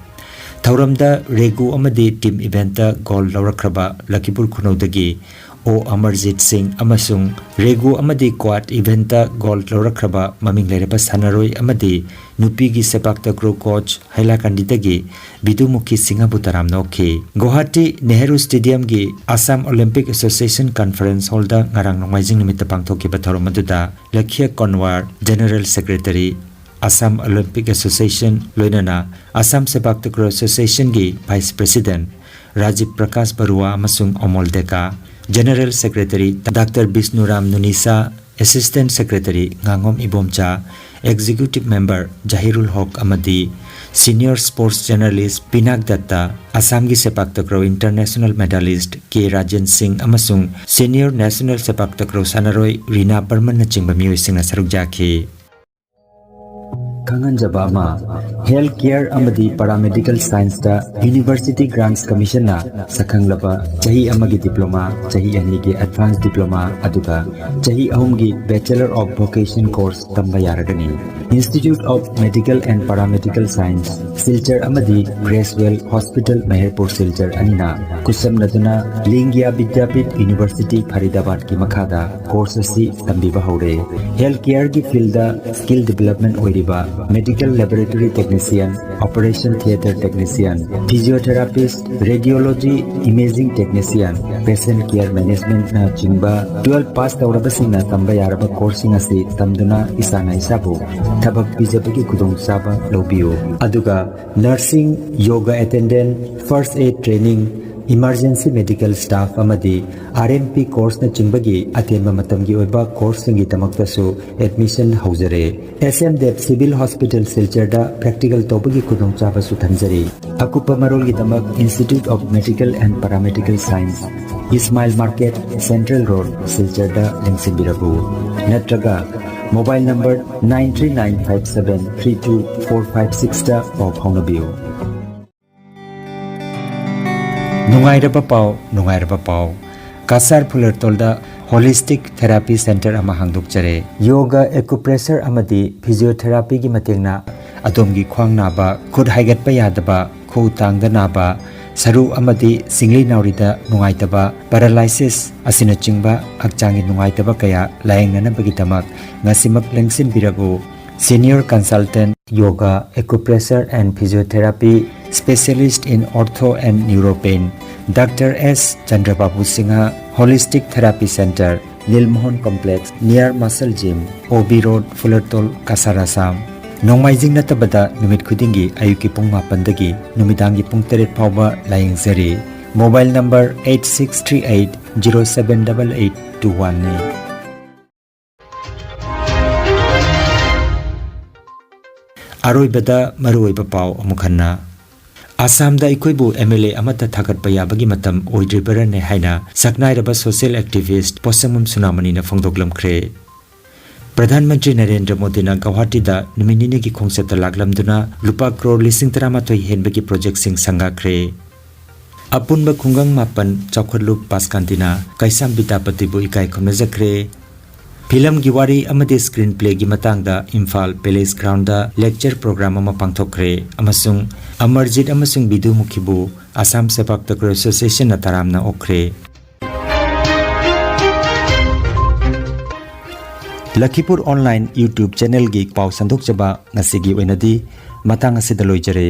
ꯊꯧꯔꯝꯗ ꯔꯦꯒꯨ ꯑꯃꯗꯤ team event ꯇ gold ꯂꯧꯔꯛꯈ꯭ꯔꯕ ꯂꯈꯤꯄꯨꯔ ꯈꯨꯅꯧꯗꯒꯤ ꯑꯣ ꯑꯃꯔꯖꯤꯠ ꯁꯤꯡ ꯑꯃꯁꯨꯡ ꯔꯦꯒꯨ ꯑꯃꯗꯤ quad event ꯇ gold ꯂꯧꯔꯛꯈ꯭ꯔꯕ ꯃꯃꯤꯡ ꯂꯩꯔꯕ ꯁꯥꯟꯅꯔꯣꯏ ꯑꯃꯗꯤ ꯅꯨꯄꯤꯒꯤ Sepak Takraw coach ꯍꯩꯂꯥꯀꯟꯗꯤꯗꯒꯤ ꯕꯤꯗꯨꯃꯨꯈꯤ ꯁꯤꯡꯍꯕꯨ ꯇꯔꯥꯝꯅ ꯑꯣꯛꯈꯤ꯫ ꯒꯨꯋꯥꯍꯥꯇꯤ ꯅꯦꯍꯔꯨ Stadium ꯒꯤ Assam Olympic Association Conference Hall ꯗ ꯉꯔꯥꯡ ꯅꯣꯡꯃꯥꯏꯖꯤꯡ ꯅꯨꯃꯤꯠꯇ ꯄꯥꯡꯊꯣꯛꯈꯤꯕ ꯊꯧꯔꯝ ꯑꯗꯨꯗ ꯂꯈ꯭ꯌ ꯀꯣꯟꯋꯥꯔ, General Secretary, Assam Olympic Association, ꯂꯣꯏꯅꯅ Assam Sepak Takraw Association ꯒꯤ Vice President ꯔꯥꯖꯤꯕ ꯄ꯭ꯔꯀꯥꯁ ꯕꯔꯨꯋꯥ ꯑꯃꯁꯨꯡ Amol Deka, General Secretary doctor Bishnuram Nunisa, Assistant Secretary ꯉꯥꯉꯣꯝ ꯏꯕꯣꯝꯆꯥ, Executive Member ꯖꯍꯤꯔꯨꯜ ꯍꯣꯛ ꯑꯃꯗꯤ Senior Sports Journalist ꯄꯤꯅꯥꯛ ꯗꯠꯇ, ꯑꯁꯥꯝꯒꯤ Sepak Takraw International Medalist ꯀꯦ ꯔꯥꯖꯦꯟ ꯁꯤꯡ ꯑꯃꯁꯨꯡ Senior National Sepak Takraw ꯁꯥꯟꯅꯔꯣꯏ ꯔꯤꯅꯥ ꯕꯔꯃꯟꯅꯆꯤꯡꯕ ꯃꯤꯑꯣꯏꯁꯤꯡꯅ ꯁꯔꯨꯛ ꯌꯥꯈꯤ꯫ ꯈꯪꯍꯟꯖꯕ ꯑꯃ, Health Care ꯑꯃꯗꯤ Paramedical Science ꯇ University Grants Commission ꯅ ꯁꯛꯈꯪꯂꯕ ꯆꯍꯤ ꯑꯃꯒꯤ diploma, ꯆꯍꯤ ꯑꯅꯤꯒꯤ advanced diploma, ꯑꯗꯨꯒ ꯆꯍꯤ ꯑꯍꯨꯝꯒꯤ Bachelor of Vocation course ꯇꯝꯕ ꯌꯥꯔꯒꯅꯤ꯫ Institute of Medical and Paramedical Science, Silchar ꯑꯃꯗꯤ Creswell Hospital, ꯃꯍꯦꯔꯄꯨꯔ ꯁꯤꯜꯆꯔ ꯑꯅꯤꯅ ꯈꯨꯠꯁꯝꯅꯗꯨꯅ ꯂꯤꯡꯒꯤꯌꯥ ꯕꯤꯗ꯭ꯌꯥꯄꯤꯊ ꯌꯨꯅꯤꯚꯔꯁꯤꯇꯤ ꯐꯔꯤꯗꯥꯕꯥꯗꯀꯤ ꯃꯈꯥꯗ ꯀꯣꯔꯁ ꯑꯁꯤ ꯇꯝꯕꯤꯕ ꯍꯧꯔꯦ꯫ ꯍꯦꯜꯊ ꯀꯦꯌꯔꯒꯤ ꯐꯤꯜꯗ ꯁ꯭ꯀꯤꯜ ꯗꯤꯚꯦꯂꯞꯃꯦꯟ ꯑꯣꯏꯔꯤꯕ medical laboratory technician, operation theatre technician, physiotherapist, radiology imaging technician, patient care managementꯅ ꯆꯤꯡꯕ ꯇꯨꯋꯦꯜꯐ ꯄꯥꯁ ꯇꯧꯔꯕꯁꯤꯡꯅ ꯇꯝꯕ ꯌꯥꯔꯕ ꯀꯣꯔꯁꯁꯤꯡ ꯑꯁꯤ ꯇꯝꯗꯨꯅ ꯏꯁꯥꯅ ꯏꯁꯥꯕꯨ ꯊꯕꯛ ꯄꯤꯖꯕꯒꯤ ꯈꯨꯗꯣꯡꯆꯥꯕ ꯂꯧꯕꯤꯌꯨ꯫ ꯑꯗꯨꯒ nursing, yoga attendant, first aid training, emergency medical staff ꯑꯃꯗꯤ R M P ꯀꯣꯔꯁꯅꯆꯤꯡꯕꯒꯤ ꯑꯇꯦꯟꯕ ꯃꯇꯝꯒꯤ ꯑꯣꯏꯕ ꯀꯣꯔꯁꯁꯤꯡꯒꯤꯗꯃꯛꯇꯁꯨ ꯑꯦꯗꯃꯤꯁꯟ ꯍꯧꯖꯔꯦ꯫ S M Dev Civil Hospital ꯁꯤꯜꯆꯔꯗ ꯄ꯭ꯔꯦꯛꯇꯤꯀꯦꯜ ꯇꯧꯕꯒꯤ ꯈꯨꯗꯣꯡꯆꯥꯕꯁꯨ ꯊꯝꯖꯔꯤ꯫ ꯑꯀꯨꯞꯄ ꯃꯔꯣꯜꯒꯤꯗꯃꯛ Institute of Medical and Paramedical Science, Ismail market, central road, ꯁꯤꯜꯆꯔꯗ ꯂꯦꯡꯁꯤꯟꯕꯤꯔꯛꯎ꯫ ꯅꯠꯇ꯭ꯔꯒ mobile number nine three nine five seven three two four five sixꯇ ꯄꯥꯎ ꯐꯥꯎꯅꯕꯤꯌꯨ꯫ ꯅꯨꯡꯉꯥꯏꯔꯕ ꯄꯥꯎ, ꯅꯨꯡꯉꯥꯏꯔꯕ ꯄꯥꯎ꯫ ꯀꯁꯥꯔ ꯐꯨꯂꯔꯇꯣꯜꯗ ꯍꯣꯂꯤꯁꯇꯤꯛ ꯊꯦꯔꯥꯄꯤ ꯁꯦꯟꯇꯔ ꯑꯃ ꯍꯥꯡꯗꯣꯛꯆꯔꯦ꯫ ꯌꯣꯒ, ꯑꯦꯀꯨꯄ꯭ꯔꯦꯁꯔ ꯑꯃꯗꯤ ꯐꯤꯖꯤꯌꯣꯊꯦꯔꯥꯄꯤꯒꯤ ꯃꯇꯦꯡꯅ ꯑꯗꯣꯝꯒꯤ ꯈ꯭ꯋꯥꯡ ꯅꯥꯕ, ꯈꯨꯠ ꯍꯥꯏꯒꯠꯄ ꯌꯥꯗꯕ, ꯈꯨꯎ ꯇꯥꯡꯗ ꯅꯥꯕ, ꯁꯔꯨ ꯑꯃꯗꯤ ꯁꯤꯡꯂꯤ ꯅꯥꯎꯔꯤꯗ ꯅꯨꯡꯉꯥꯏꯇꯕ, ꯄꯦꯔꯥꯂꯥꯏꯁꯤꯁ ꯑꯁꯤꯅꯆꯤꯡꯕ ꯍꯛꯆꯥꯡꯒꯤ ꯅꯨꯡꯉꯥꯏꯇꯕ ꯀꯌꯥ ꯂꯥꯌꯦꯡꯅꯅꯕꯒꯤꯗꯃꯛ ꯉꯁꯤꯃꯛ ꯂꯦꯡꯁꯤꯟꯕꯤꯔꯛꯎ꯫ Senior Consultant, Yoga, Acupressure and Physiotherapy, Specialist in Ortho and Neuropain, Doctor S Chandrababu Singha, Holistic Therapy Center, Nilmohan Complex, near Muscle Gym, O B Road, Fulertol, Kasar, Assam꯫ ꯅꯣꯡꯃꯥꯏꯖꯤꯡ ꯅꯠꯇꯕꯗ ꯅꯨꯃꯤꯠ ꯈꯨꯗꯤꯡꯒꯤ ꯑꯌꯨꯛꯀꯤ ꯄꯨꯡ ꯃꯥꯄꯟꯗꯒꯤ ꯅꯨꯃꯤꯗꯥꯡꯒꯤ ꯄꯨꯡ ꯇꯔꯦꯠ ꯐꯥꯎꯕ ꯂꯥꯌꯦꯡꯖꯔꯤ꯫ Mobile number eight six three eight zero seven double eight two one ꯅꯤ꯫ ꯑꯔꯣꯏꯕꯗ ꯃꯔꯨꯑꯣꯏꯕ ꯄꯥꯎ ꯑꯃꯨꯛ ꯍꯟꯅ꯫ ꯑꯁꯥꯝꯗ ꯑꯩꯈꯣꯏꯕꯨ M L A ꯑꯃꯠꯇ ꯊꯥꯒꯠꯄ ꯌꯥꯕꯒꯤ ꯃꯇꯝ ꯑꯣꯏꯗ꯭ꯔꯤꯕꯔꯅꯦ ꯍꯥꯏꯅ ꯁꯛꯅꯥꯏꯔꯕ social activist ꯄꯣꯁꯪꯕꯝ ꯁꯨꯅꯥꯃꯅꯤꯅ ꯐꯣꯡꯗꯣꯛꯂꯝꯈ꯭ꯔꯦ꯫ ꯄ꯭ꯔꯙꯥꯟ ꯃꯟꯇ꯭ꯔꯤ ꯅꯔꯦꯟꯗ꯭ꯔ ꯃꯣꯗꯤꯅ ꯒꯧꯍꯥꯇꯤꯗ ꯅꯨꯃꯤꯠ ꯅꯤꯅꯤꯒꯤ ꯈꯣꯡꯆꯠꯇ ꯂꯥꯛꯂꯝꯗꯨꯅ ꯂꯨꯄꯥ ꯀ꯭ꯔꯣꯔ ꯂꯤꯁꯤꯡ ꯇꯔꯥꯃꯥꯊꯣꯏ ꯍꯦꯟꯕꯒꯤ ꯄ꯭ꯔꯣꯖꯦꯛꯁꯤꯡ ꯁꯪꯒꯥꯈ꯭ꯔꯦ꯫ ꯑꯄꯨꯟꯕ ꯈꯨꯡꯒꯪ ꯃꯥꯄꯟ ꯆꯥꯎꯈꯠꯂꯨꯞ ꯄꯥꯁꯀꯥꯟꯇꯤꯅ ꯀꯩꯁꯥꯝ ꯕꯤꯗ꯭ꯌꯥꯄꯇꯤꯕꯨ ꯏꯀꯥꯏ ꯈꯨꯝꯅꯖꯈ꯭ꯔꯦ꯫ ꯐꯤꯂꯝꯒꯤ ꯋꯥꯔꯤ ꯑꯃꯗꯤ ꯁ꯭ꯀ꯭ꯔꯤꯟ ꯄ꯭ꯂꯦꯒꯤ ꯃꯇꯥꯡꯗ Imphal palace ground lecture program ꯑꯃ ꯄꯥꯡꯊꯣꯛꯈ꯭ꯔꯦ ꯑꯃꯁꯨꯡ ꯑꯃꯔꯖꯤꯠ ꯑꯃꯁꯨꯡ ꯕꯤꯗꯨꯃꯨꯈꯤꯕꯨ ꯑꯁꯥꯝ ꯁꯦꯄꯥꯛ ꯇꯀ꯭ꯔ ꯑꯦꯁꯣꯁꯤꯌꯦꯁꯟꯅ ꯇꯔꯥꯝꯅ ꯑꯣꯛꯈ꯭ꯔꯦ꯫ ꯂꯈꯤꯄꯨꯔ ꯑꯣꯟꯂꯥꯏꯟ YouTube ꯆꯦꯅꯦꯜꯒꯤ ꯄꯥꯎ ꯁꯟꯗꯣꯛꯆꯕ ꯉꯁꯤꯒꯤ ꯑꯣꯏꯅꯗꯤ ꯃꯇꯥꯡ ꯑꯁꯤꯗ ꯂꯣꯏꯖꯔꯦ꯫